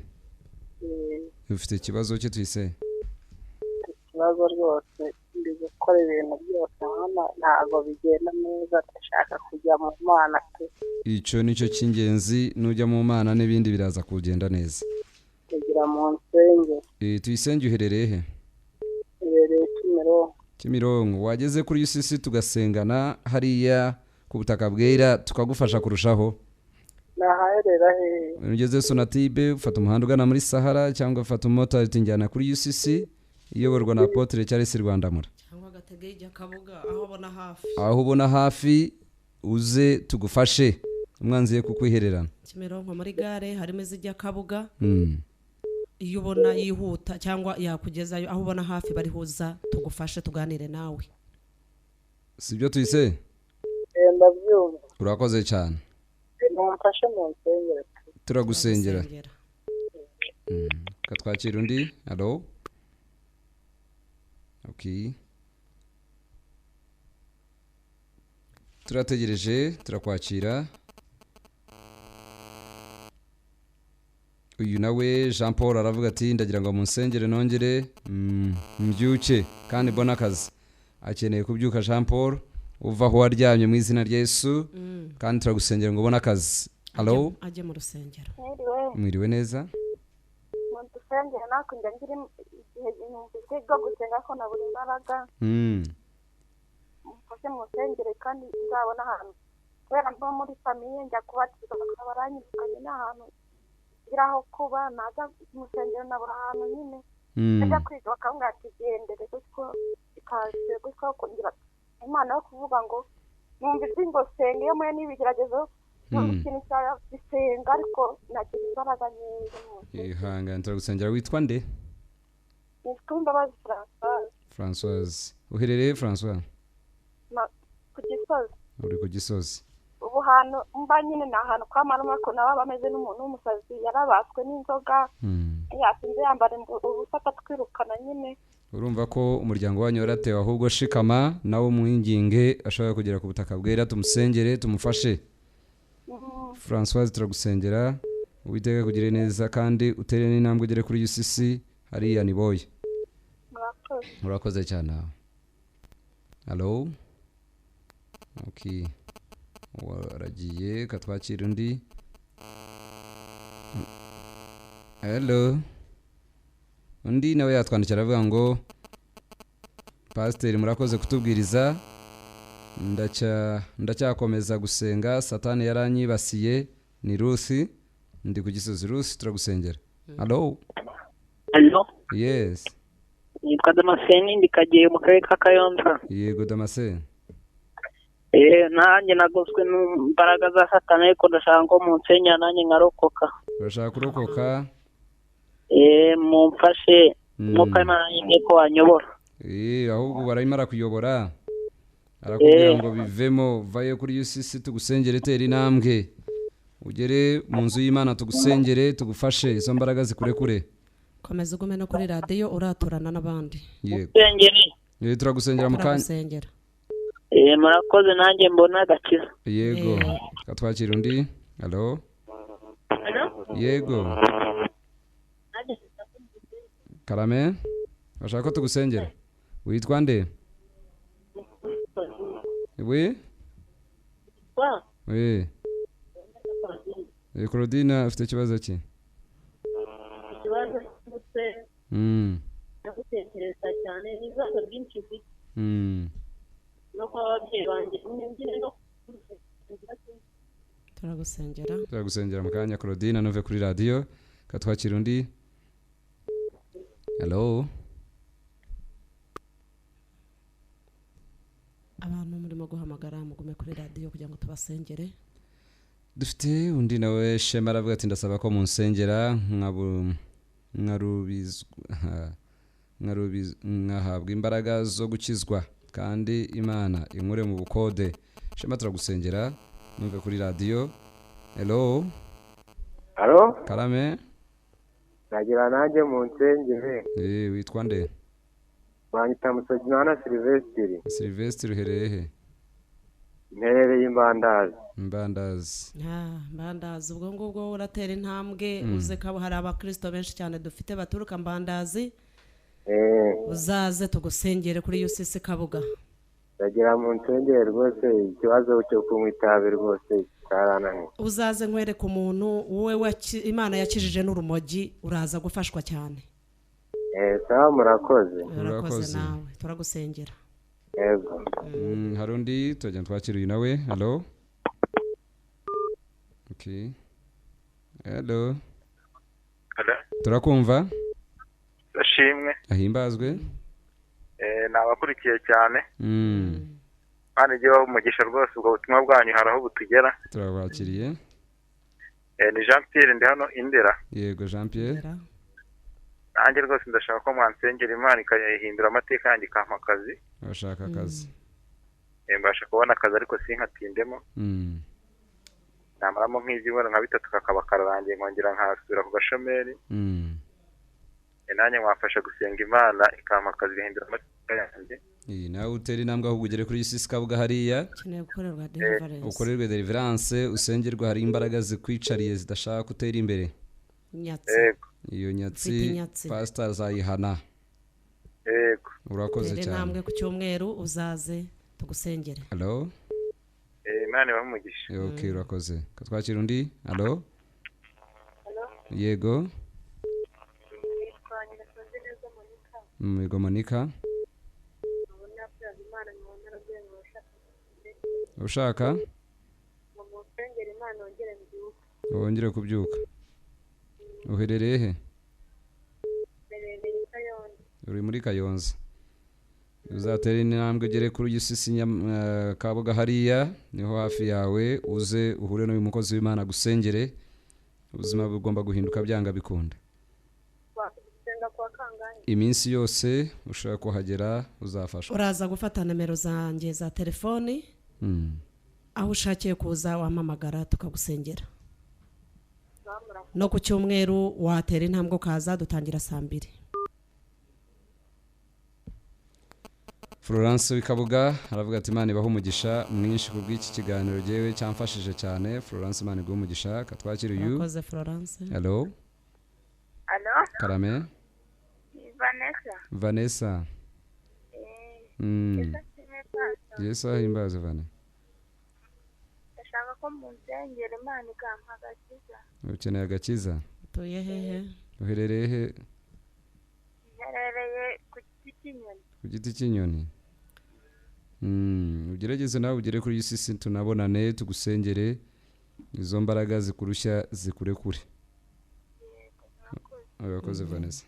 Ufite ikibazo cye, Tuyisenge? Ikibazo rwose, ndi gukora ibintu byose nkana ntabwo bigenda neza, ndashaka kujya mu Mana pe. Icyo nicyo cy'ingenzi. Nujya mu Mana n'ibindi biraza kugenda neza. Kugira mu nsenge. Tuyisenge, uherereye he? Ibereye Kimironko. Kimironko wageze kuri UCC tugasengana hariya ku butaka bwera tukagufasha kurushaho. Nahaherera hehe? Ugeze Sonatibe ufata umuhanda ugana muri Sahara cyangwa ufata umumotari utinjyana kuri UCC iyoborwa na Apotre Charles Rwandamura. Cyangwa agatege ijya Kabuga, aho ubona hafi. Aho ubona hafi uze tugufashe, umwanzi ye kukwihererana. Kimironko muri gare harimo izijya Kabuga. Iyo ubona yihuta cyangwa yakugezayo aho ubona hafi barihuza, tugufashe tuganire nawe. Sibyo tuyise? Ndabyumva. Urakoze cyane. Mumfashe mu nsengero. Turagusengera. Katwakira undi. Hello. Okay. Turategereje, turakwakira. Uyu nawe Jean Paul aravuga ati ndagira ngo munsengere nongere mbyuke kandi mbone akazi. Akeneye kubyuka Jean Paul, uva aho waryamye mu izina rya Yesu, kandi turagusengera ngo ubone akazi. Hello. Ajye mu rusengero. Mwiriwe. Mwiriwe neza. Mu dusengero nakujya ngira igihe numvise bwo gusenga ko nabura imbaraga. Mufashe mu rusengero kandi nzabona ahantu. Kubera mba muri famiye njya kubatizwa bakaba baranyirukanye n'ahantu ngira aho kuba, najya mu rusengero nabura ahantu nyine. Najya kwiga bakambwira ati gendere gutyo ikaze gutyo, kongera Imana yo kuvuga ngo numva ijwi ngo senga iyo muye n'ibigeragezo ikintu cya gisenga, ariko nagira imbaraga nkeya. Ihangane, turagusengera. Witwa nde? Nitwa Imbabazi Françoise. Françoise, uherereye François? Ku Gisozi. Uri ku Gisozi. Ubu hantu mba nyine ni ahantu kwa marume ko nawe aba ameze n'umuntu w'umusazi, yarabaswe n'inzoga, yasinze yambara ubusa atwirukana nyine. Urumva ko umuryango wanyu waratewe, ahubwo shikama nawe umwinginge ashobora kugera ku butaka bwera, tumusengere tumufashe. Françoise turagusengera, Uwiteka kugire neza kandi utere n'intambwe ugere kuri UCC hariya ni boye. Murakoze cyane. Hello. Okay. Waragiye, katwakira undi. Hello. Undi nawe yatwandikira avuga ngo Pasiteri murakoze kutubwiriza, ndacyakomeza gusenga, Satani yaranyibasiye. Ni Rusi, ndi ku Gisozi. Rusi turagusengera. Hello. Hello. Yes. Nitwa Damascene, ndi Kageyo mu karere ka Kayonza. Yego Damascene. Nanjye nagoswe n'imbaraga za Satani, ariko ndashaka ngo munsenya nanjye nkarokoka. Urashaka kurokoka? Mumfashe mwuka Imana nyine ko wanyobora. Ahubwo barayimara kuyobora, arakubwira ngo bivemo, vayo kuri UCC tugusengere, tera intambwe ugere mu nzu y'Imana tugusengere, tugufashe izo mbaraga zikurekure. Komeza ugume no kuri radiyo uraturana n'abandi. Yego. Turagusengera mu kanya. Murakoze nanjye mbona agakiza. Yego. Katwakira undi. Hello. Yego. Karame, bashaka ko tugusengera. Witwa nde? Oui? Oui. Claudine afite ikibazo ki? Ikibazo cy'umutwe. Ndagutekereza cyane n'ibibazo byinshi mfite. No kwa ababyeyi banjye no turagusengera. Turagusengera mu kanya Claudine, nuve kuri radio. Katwakira undi. Hello. Abantu murimo guhamagara mugume kuri radio kugira ngo tubasengere. Dufite undi nawe Shema aravuga ati ndasaba ko munsengera nkahabwa imbaraga zo gukizwa kandi Imana inkure mu bukode. Shema turagusengera, numve kuri radio. Hello. Hello. Karame. Nagira nanjye munsengere. Witwa nde? Banyita Musajimana Silvestre. Silvestre uherereye he? Mperereye Imbandazi. Imbandazi. Mbandazi, ubwo ngubwo uratera intambwe uze ko hari abakristo benshi cyane dufite baturuka Mbandazi. Uzaze tugusengere kuri UCC Kabuga. Ndagira mu nsengere rwose, ikibazo cyo kunywa itabi rwose cyarananiye. Uzaze nkwereke umuntu wowe Imana yakijije n'urumogi, uraza gufashwa cyane. Sawa, murakoze. Murakoze nawe, turagusengera. Yego. Hari undi tujya twakira uyu nawe. Hello. Okay. Hello. Hello. Turakumva. Ndashimwe. Ahimbazwe. Nabakurikiye cyane. Kandi igihe umugisha rwose ubwo butumwa bwanyu hari aho butugera. Turabakiriye. Ni Jean Pierre ndi hano Indera. Yego Jean Pierre. Nanjye rwose ndashaka ko mwansengera Imana ikayihindura amateka yanjye ikampa akazi. Urashaka akazi. Mbasha kubona akazi ariko sinkatindemo. Namaramo nk'ibyumweru nka bitatu kakaba kararangiye nkongera nkasubira ku gashomeri. Nanjye mwafasha gusenga Imana ikampa akazi igahindura amateka yanjye. Nawe utera intambwe ahubwo ugere kuri UCC Kabuga hariya. Ukeneye gukorerwa deliverance. Ukorerwe deliverance, usengerwa, hari imbaraga zikwicariye zidashaka gutera imbere. Nyatsi. Iyo nyatsi pastor azayihana. Yego. Urakoze cyane. Intambwe ku cyumweru uzaze tugusengere. Hello. Imana ibahe umugisha. Okay, urakoze. Katwakira undi. Hello. Yego. Yego Monica. Ushaka? Wongere kubyuka. Uherereye he? Uri muri Kayonza. Uzatera intambwe ugere kuri UCC Kabuga hariya, niho hafi yawe, uze uhure n'uyu mukozi w'Imana gusengere. Ubuzima bugomba guhinduka byanga bikunda. Iminsi yose ushobora kuhagera uzafashwa. Uraza gufata nimero zanjye za telefoni. Aho ushakiye kuza wampamagara tukagusengera. No ku cyumweru watera intambwe ukaza, dutangira saa 2. Florence w'Ikabuga aravuga ati Imana ibahe umugisha mwinshi ku bw'iki kiganiro jewe cyamfashije cyane. Florence, Imana iguhe umugisha. Katwakira uyu. Urakoze Florence. Hello. Hello. Karame. Vanessa. Vanessa. Yesu ahimbaze Vane. Ndashaka ko munsengera Imana ikampa agakiza. Ukeneye agakiza? Utuye hehe? Uherereye he? Nherereye ku giti cy'inyoni. Ku giti cy'inyoni. Ugerageze nawe ugere kuri UCC tunabonane tugusengere, izo mbaraga zikurushya zikurekure. Urakoze Vanessa.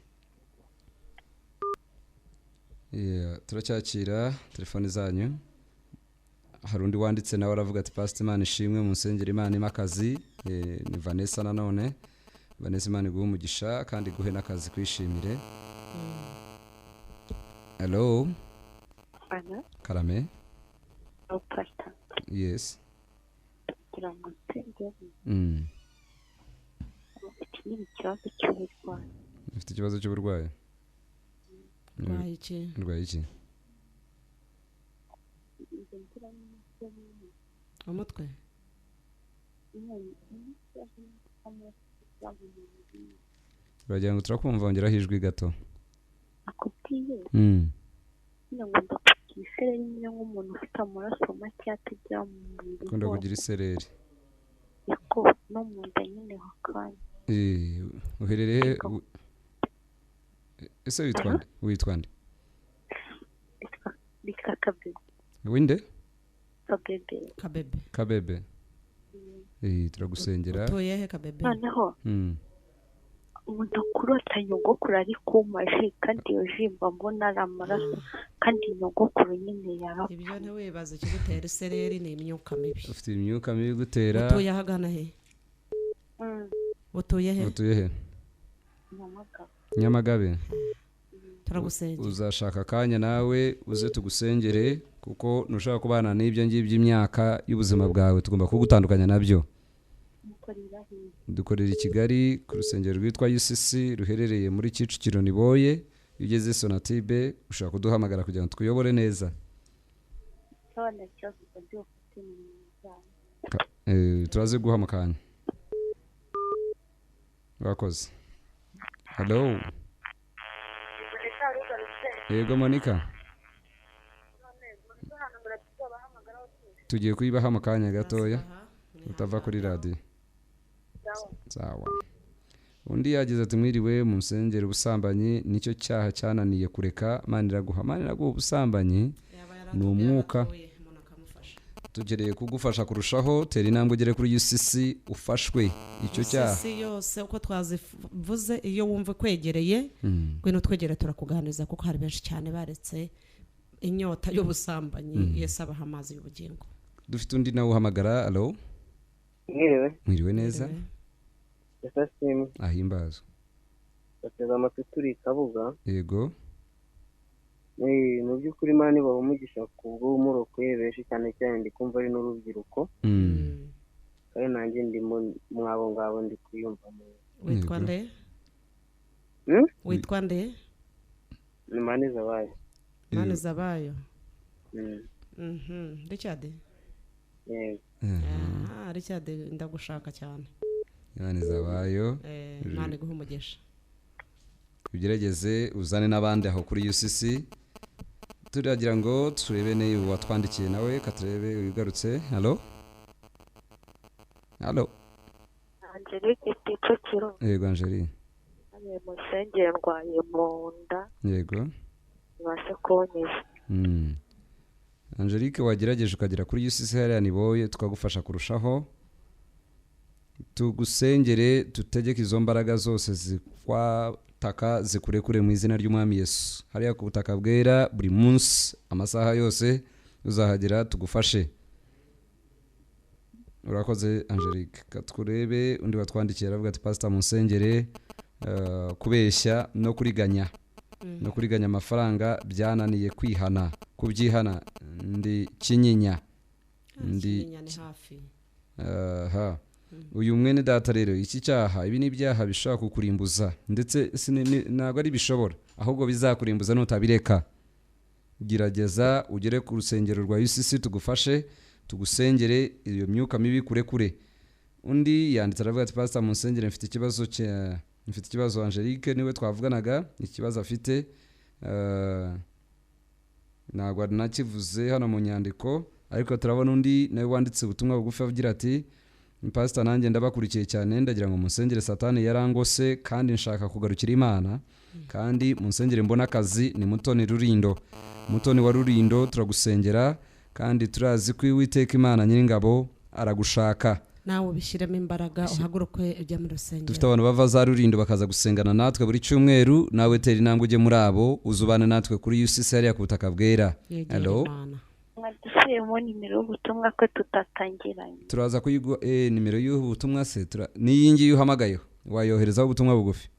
Turacyakira telefoni zanyu. Hari undi wanditse nawe aravuga ati Pastor Imana ishimwe munsengere Imana imakazi. Ni Vanessa nanone. Vanessa, Imana iguhe umugisha kandi iguhe n'akazi kwishimire. Hello. Ana. Karame. Pastor. Yes. Ufite ikibazo cy'uburwayi. Urwaye iki? Urwaye iki? Umutwe. Uragira ngo turakumva, wongeraho ijwi gato. Akubwiye. Ngunda kugira isereri nyine nk'umuntu ufite amaraso make atajya mu mubiri. Ukunda kugira isereri. Yego, no mu nda nyine hakanya. Uherereye ese witwa nde? Witwa nde? Nitwa Kabebe. Winde? Kabebe. Kabebe. Kabebe. Turagusengera. Utuye he Kabebe? Noneho. Umuntu kurota nyogokuru ari kuma ji kandi iyo ji mba mbona ari amaraso kandi nyogokuru nyine yarapfa. Ibyo ntiwibaze ikigutera isereri ni imyuka mibi. Ufite imyuka mibi gutera. Utuye ahagana he? Utuye he? Utuye he? Nyamagabe. Nyamagabe. Turagusengera. Uzashaka akanya nawe uze tugusengere, kuko ntushaka kubana n'ibyo ngibyo imyaka y'ubuzima bwawe, tugomba kugutandukanya nabyo. Dukorera i Kigali ku rusengero rwitwa UCC ruherereye muri Kicukiro Niboye. Iyo ugeze Sonatibe ushobora kuduhamagara kugira ngo tukuyobore neza. Turaze guha amakanya. Urakoze. Hello. Yego Monica. Tugiye kuyibaha amakanya gatoya utava kuri radio. Sawa. Undi yagize ati mwiriwe mu nsengero, ubusambanyi nicyo cyaha cyananiye kureka. Imana iraguha, Imana iraguha ubusambanyi. Ni umwuka. Tugereye kugufasha kurushaho, tera intambwe ugere kuri UCC ufashwe icyo cyaha. Isi yose uko twazivuze, iyo wumva kwegereye, ngwino twegere turakuganiriza, kuko hari benshi cyane baretse inyota y'ubusambanyi. Yesu abaha amazi y'ubugingo. Dufite undi nawe uhamagara. Alo? Mwiriwe. Mwiriwe neza. Ese? Ahimbazwe. Bateze amatwi, turi i Kabuga. Yego. Mu by'ukuri Imana ibaha umugisha ku bw'umurokoye benshi, cyane cyane ndi kumva ari n'urubyiruko, kandi nanjye ndimo mwabo ngabo, ndi kuyumva neza. Witwa nde? Witwa nde? Ni Manizabayo. Manizabayo. Richard. Yego. Ah, Richard, ndagushaka cyane. Manizabayo. Imana iguhe umugisha. Ugerageze uzane n'abandi aho kuri UCC. Turagira ngo turebe niba watwandikiye nawe, katurebe ugarutse. Halo, halo? Angelique Kicukiro. Yego, Angeline. Hano musengere, ndwaye mu nda. Yego. Ibashe kuboneza. Angelique, wagerageje ukagera kuri UCC hariya niboye, tukagufasha kurushaho, tugusengere, tutegeke izo mbaraga zose zikwataka zikurekure mu izina ry'Umwami Yesu. Hariya ku butaka bwera, buri munsi, amasaha yose uzahagera tugufashe. Urakoze, Angelique. Katurebe undi watwandikiye. Aravuga ati: "Pastor, munsengere, kubeshya no kuriganya no kuriganya amafaranga byananiye kwihana, kubyihana. Ndi Kinyinya." Ndi Kinyinya ni hafi. Aha, uyu mwene data rero, iki cyaha, ibi ni ibyaha bishobora kukurimbuza, ndetse ntabwo ari bishobora, ahubwo bizakurimbuza nutabireka. Gerageza ugere ku rusengero rwa UCC tugufashe, tugusengere, iyo myuka mibi kure kure. Undi yanditse aravuga ati: "Pastor, munsengere, mfite ikibazo cya, mfite ikibazo." Angelique niwe twavuganaga. Ikibazo afite ntabwo nakivuze hano mu nyandiko, ariko turabona undi nawe wanditse ubutumwa bugufi agira ati: "Pastor, nanjye ndabakurikiye cyane, ndagira ngo munsengere, Satani yarangose kandi nshaka kugarukira Imana, kandi munsengere mbone akazi." Ni Mutoni Rurindo. Mutoni wa Rurindo, turagusengera kandi turazi ko Uwiteka Imana Nyiringabo aragushaka. Nawe ubishyiremo imbaraga, uhaguruke ujya mu rusengero. Dufite abantu bava za Rurindo bakaza gusengana natwe buri cyumweru. Nawe tera intambwe ujye muri abo, uzubane natwe kuri UCC hariya ku butaka bwera. Yegera Hello? Imana. Mwadushyiremo nimero y'ubutumwa ko tutatangiranye. Turaza kuyiguha. Nimero y'ubutumwa se n'iyi ngiyi uhamagayeho wayoherezaho ubutumwa bugufi.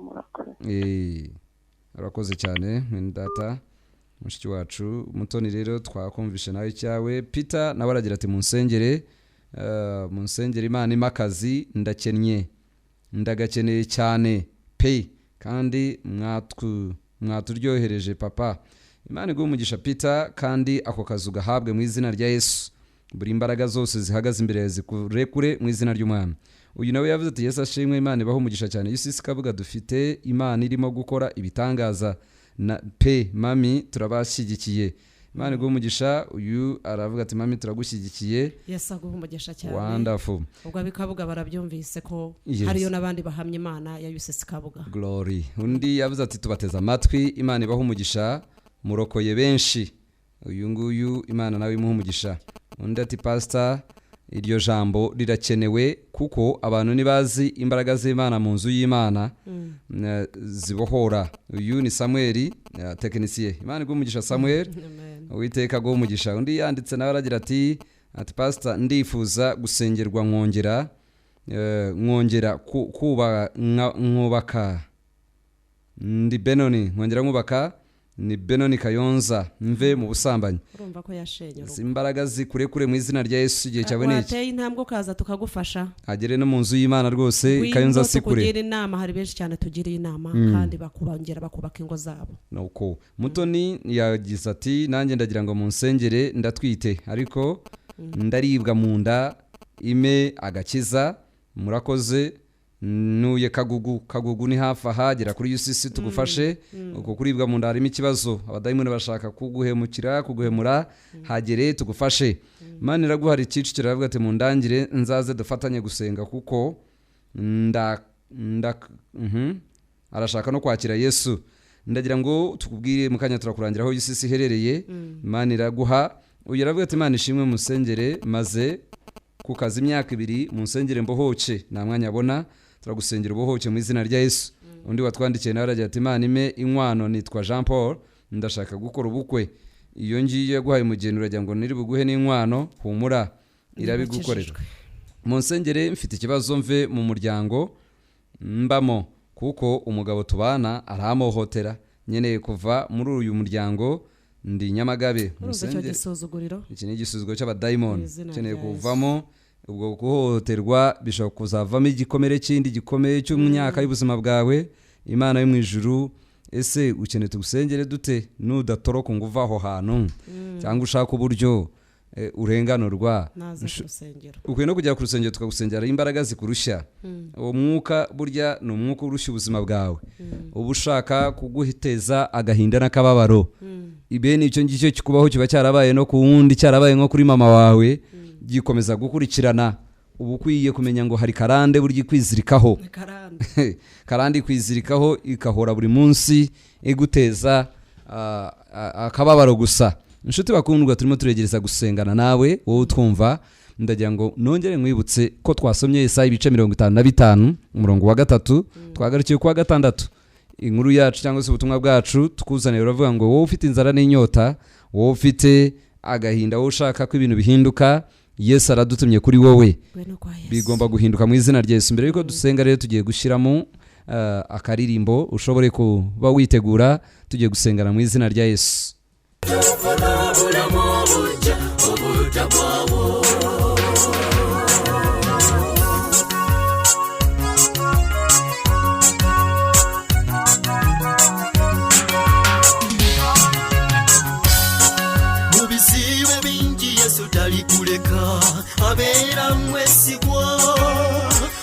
Murakoze. Urakoze cyane, mwene data, mushiki wacu Mutoni. Rero twakumvishe nawe icyawe. Peter nawe aragira ati: "Munsengere, munsengere Imana impe akazi, ndakennye, ndagakeneye cyane pe, kandi mwaturyohereje papa." Imana iguhe umugisha, Peter, kandi ako kazi ugahabwe mu izina rya Yesu. Buri imbaraga zose zihagaze imbere yawe zikurekure mu izina ry'Umwami. Uyu nawe yavuze ati: "Yesu ashimwe, Imana ibaho umugisha cyane. UCC Kabuga dufite Imana irimo gukora ibitangaza na pe. Mami, turabashyigikiye, Imana iguhe umugisha." Uyu aravuga ati: "Mami, turagushyigikiye." Yesu aguhe umugisha cyane. Wonderful. Ubwo ab'i Kabuga barabyumvise ko Yes. hariyo n'abandi bahamya Imana ya UCC Kabuga. Glory. Undi yavuze ati: "Tubateze amatwi, Imana ibaho umugisha, murokoye benshi." Uyu nguyu Imana nawe imuha umugisha. Undi ati: "Pastor, iryo jambo rirakenewe kuko abantu ntibazi imbaraga z'Imana mu nzu y'Imana zibohora." Uyu ni Samuel, tekinisiye. Imana iguhe umugisha, Samuel. Amen. Uwiteka aguhe umugisha. Undi yanditse nawe aragira ati: "Pastor, ndifuza gusengerwa nkongera nkubaka, ndi Benoni, nkongera nkubaka, ni Benoni Kayonza, mve mu busambanyi." Urumva ko yashenye urugo. Izi imbaraga zikurekure mu izina rya Yesu. Igihe cyawe ni iki. Wateye intambwe ukaza tukagufasha. Agere no mu nzu y'Imana rwose. Ngwino Kayonza si kure. tukugira inama. Hari benshi cyane tugiriye inama kandi bakubongera bakubaka ingo zabo. Nuko Mutoni yagize ati: "Nanjye ndagira ngo munsengere, ndatwite ariko ndaribwa mu nda, ime agakiza, murakoze, nuye Kagugu." Kagugu ni hafi aha. Gera kuri UCC tugufashe. Uko kuribwa mu nda harimo ikibazo, abadayimoni bashaka kuguhemukira, kuguhemura. Hagere tugufashe. Imana iraguhara. Kicukiro aravuga ati: "Mundangire nzaze dufatanye gusenga kuko nda nda." Arashaka no kwakira Yesu. Ndagira ngo tukubwire mu kanya turakurangira aho UCC iherereye. Imana iraguha. Uyu aravuga ati Imana ishimwe, musengere maze ku kazi imyaka 2, munsengere mbohoke, nta mwanya abona. Turagusengera ubohoke mu izina rya Yesu. Undi watwandikiye nawe aragira ati Imana ime inkwano, nitwa Jean Paul, ndashaka gukora ubukwe. Iyo ngiyo yaguhaye umugeni uragira ngo niri buguhe n'inkwano, humura irabigukorera. Munsengere mfite ikibazo, mve mu muryango mbamo kuko umugabo tubana aramuhotera, nkeneye kuva muri uyu muryango, ndi Nyamagabe. Munsengere. Iki ni igisuzuguro cy'abadayimoni, nkeneye kuvamo. Ubwo guhohoterwa bishobora kuzavamo igikomere kindi gikomeye cy'umyaka y'ubuzima bwawe. Imana yo mu ijuru, ese ukeneye tugusengere dute nudatoroka ngo uve aho hantu, cyangwa ushaka uburyo urenganurwa? Ukwiye no kujya ku rusengero tukagusengera imbaraga zikurushya. Uwo mwuka burya ni umwuka urushya ubuzima bwawe, uba ushaka kuguhiteza agahinda n'akababaro. Ibene icyo ngicyo kikubaho kiba cyarabaye no ku wundi, cyarabaye nko kuri mama wawe, gikomeza gukurikirana. Uba ukwiye kumenya ngo hari karande burya ikwizirikaho, karande ikwizirikaho ikahora buri munsi iguteza akababaro gusa. Inshuti bakundwa, turimo turegereza gusengana nawe wowe utwumva. Ndagira ngo nongere nkwibutse ko twasomye Yesaya ibice 55 umurongo wa 3, twagarukiye ku wa 6. Inkuru yacu cyangwa se ubutumwa bwacu tukuzaniye uravuga ngo wowe ufite inzara n'inyota, wowe ufite agahinda, wowe ushaka ko ibintu bihinduka, Yesu aradutumye kuri wowe, bigomba guhinduka mu izina rya Yesu. Mbere yuko dusenga rero tugiye gushyiramo akaririmbo, ushobore kuba witegura, tugiye gusengana mu izina rya Yesu. Mu bizibu bingi Yesu talikuleka, abeera mwesigwa.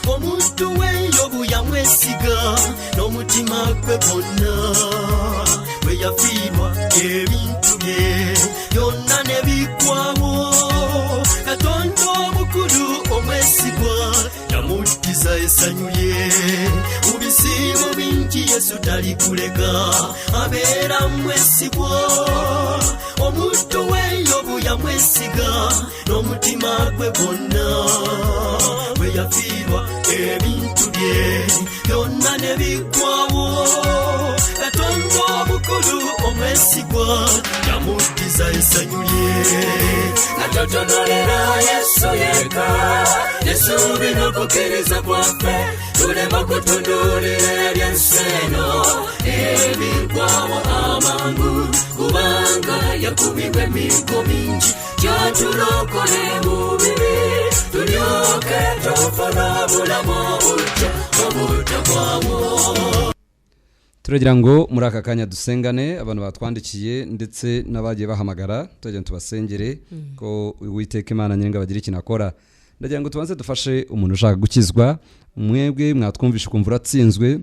Omuntu we Yobu yamwesiga n'omutima gwe gwonna, bwe yafiirwa ebintu bye byonna ne biggwawo. Katonda omukulu omwesigwa yamuddiza essanyu lye. Mu bizibu bingi Yesu talikuleka, abeera mwesigwa. Omuntu we Yobu yamwesiga n'omutima gwe gwonna, bwe yafiirwa ebintu bye byonna ne biggwawo. Katonda omukulu omwesigwa yamuddiza essanyu lye. Katotonolera Yesu yekka, Yesu binokukkiriza kwaffe, tulema kutunuulira ebyensi eno ebiggwawo amangu, kubanga yakubibwa emiggo mingi kyatulokole mu bibi, tulyoke tufune obulamu obujja obutagwawo. Turagira ngo muri aka kanya dusengane abantu batwandikiye ndetse n'abagiye bahamagara, turagira tubasengere ko Uwiteka Imana nyiringa bagira ikintu akora. Ndagira ngo tubanze dufashe umuntu ushaka gukizwa. Mwebwe mwatwumvisha ukumva uratsinzwe,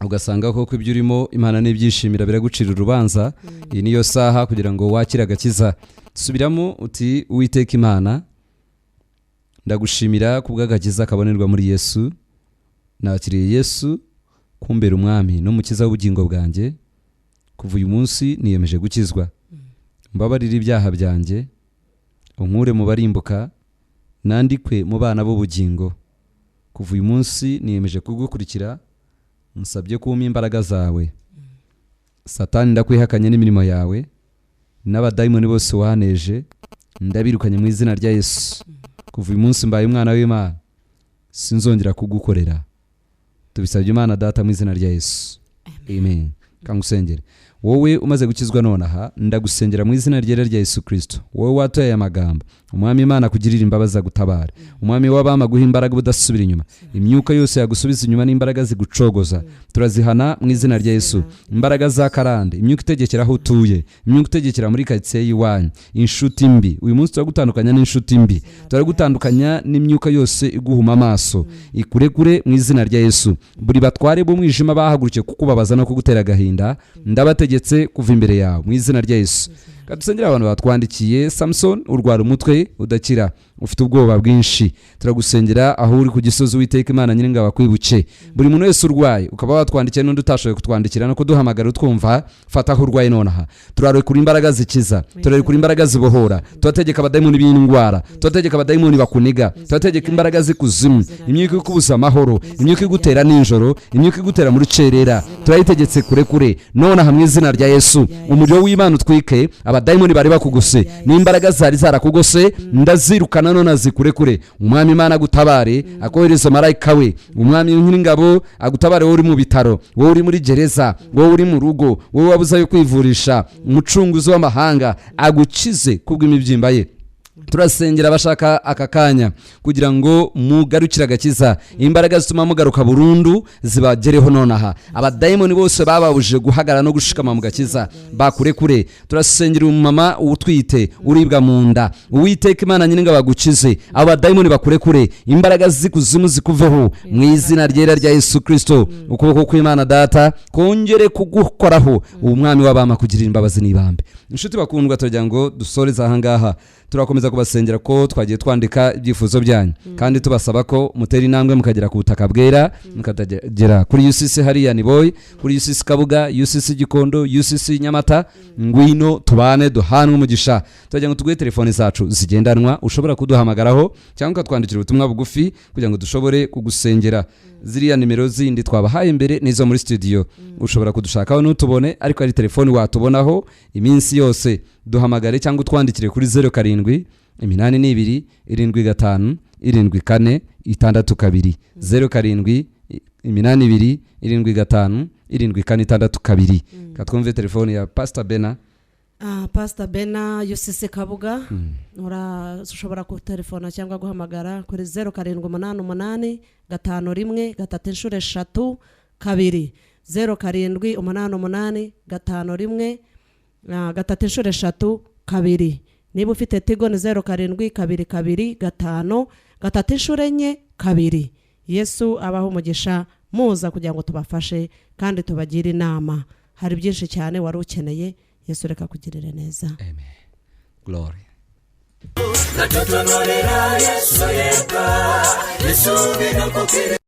ugasanga koko ibyo urimo Imana n'ibyishimira biragucira urubanza. Iyi niyo saha kugira ngo wakire agakiza. Subiramo uti Uwiteka Imana, ndagushimira kubw'agakiza kabonerwa muri Yesu. Nakiriye Yesu kumbera umwami n'umukiza w'ubugingo bwanjye. Kuva uyu munsi niyemeje gukizwa. Mbabarira ibyaha byanjye, unkure mu barimbuka, nandikwe mu bana b'ubugingo. Kuva uyu munsi niyemeje kugukurikira, nsabye kumpa imbaraga zawe. Satani ndakwihakanye n'imirimo yawe, n'abadayimoni bose waneje ndabirukanye mu izina rya Yesu. Kuva uyu munsi mbaye umwana w'Imana, sinzongera kugukorera. Tubisabye Imana Data mu izina rya Yesu. Amen. Kangusengere. Wowe umaze gukizwa nonaha, ndagusengera mu izina ryera rya Yesu Kristo. Wowe watoye aya magambo, Umwami Imana akugirira imbabazi agutabare. Umwami w'abama aguha imbaraga ubudasubira inyuma. Imyuka yose yagusubiza inyuma n'imbaraga zigucogoza turazihana mu izina rya Yesu. Imbaraga za karande, imyuka itegekera aho utuye, imyuka itegekera muri quartier y'iwanyu, inshuti mbi, uyu munsi turagutandukanya n'inshuti mbi, turagutandukanya n'imyuka yose iguhuma amaso, ikurekure mu izina rya Yesu. Buri batware b'umwijima bahagurukiye kukubabaza no kugutera agahinda, ndabategetse kuva imbere yawe mu izina rya Yesu. Kadusengera abantu batwandikiye. Samson urwara umutwe udakira, Ufite ubwoba bwinshi, turagusengera aho uri ku Gisozi. Uwiteka Imana Nyiringabo akwibuke. Buri muntu wese urwaye, ukaba watwandikiye n'undi utashoboye kutwandikira no kuduhamagara utwumva, fata aho urwaye nonaha. Turarekura imbaraga zikiza, turarekura imbaraga zibohora, turategeka abadayimoni b'indwara, turategeka abadayimoni bakuniga, turategeka imbaraga z'ikuzimu, imyuka ikubuza amahoro, imyuka igutera nijoro, imyuka igutera muri cerera, turayitegetse kure kure nonaha mu izina rya Yesu. Umuriro w'Imana utwike abadayimoni bari bakugose n'imbaraga zari zarakugose, ndazirukana none zikure kure. Umwami Imana agutabare, akohereza marayika we. Umwami Nyiringabo agutabare, wowe uri mu bitaro, wowe uri muri gereza, wowe uri mu rugo, wowe wabuze ayo kwivurisha. Umucunguzi w'amahanga agukize kubw'imibyimba ye. Turasengera abashaka aka kanya kugira ngo mugarukire agakiza, imbaraga zituma mugaruka burundu zibagereho nonaha. Abadayimoni bose bababujije guhagarara no gushikama mu gakiza bakure kure. Turasengera umumama utwite uribwa mu nda. Uwiteka Imana Nyiringabo bagukize, abo badayimoni bakure kure, imbaraga z'ikuzimu zikuveho mu izina ryera rya Yesu Kirisito. Ukuboko kw'Imana Data kongere kugukoraho, Umwami w'abama kugirira imbabazi n'ibambe. Inshuti bakundwa, turagira ngo dusoreze aha ngaha. Turakomeza kubasengera ko twagiye twandika ibyifuzo byanyu, kandi tubasaba ko mutera intambwe mukagera ku butaka bwera, mukagera kuri UCC hariya Niboye, kuri UCC Kabuga, UCC Gikondo, UCC Nyamata. Ngwino tubane, duhanwe umugisha. Turagira ngo tuguhe telefoni zacu zigendanwa ushobora kuduhamagaraho cyangwa ukatwandikira ubutumwa bugufi kugira ngo dushobore kugusengera. Ziriya nimero zindi twabahaye imbere n'izo muri studio, ushobora kudushakaho ntutubone, ariko ari telefoni watubonaho iminsi yose. Duhamagare cyangwa utwandikire kuri 07 82 75 74 62, 07 82 75 74 62. Katwumve telefoni ya Pastor Bena. Pastor Bena, UCC Kabuga, ushobora kutelefona cyangwa guhamagara kuri 0788 51 333 2, 0788 51 333 2. Niba ufite Tigo ni 07 22 5 444 2. Yesu abaho umugisha. Muza kugira ngo tubafashe kandi tubagire inama. Hari byinshi cyane wari ukeneye. Yesu reka kugirire neza. Amen. Glory. Katutonolera Yesu yeka, Yesu binakukiri.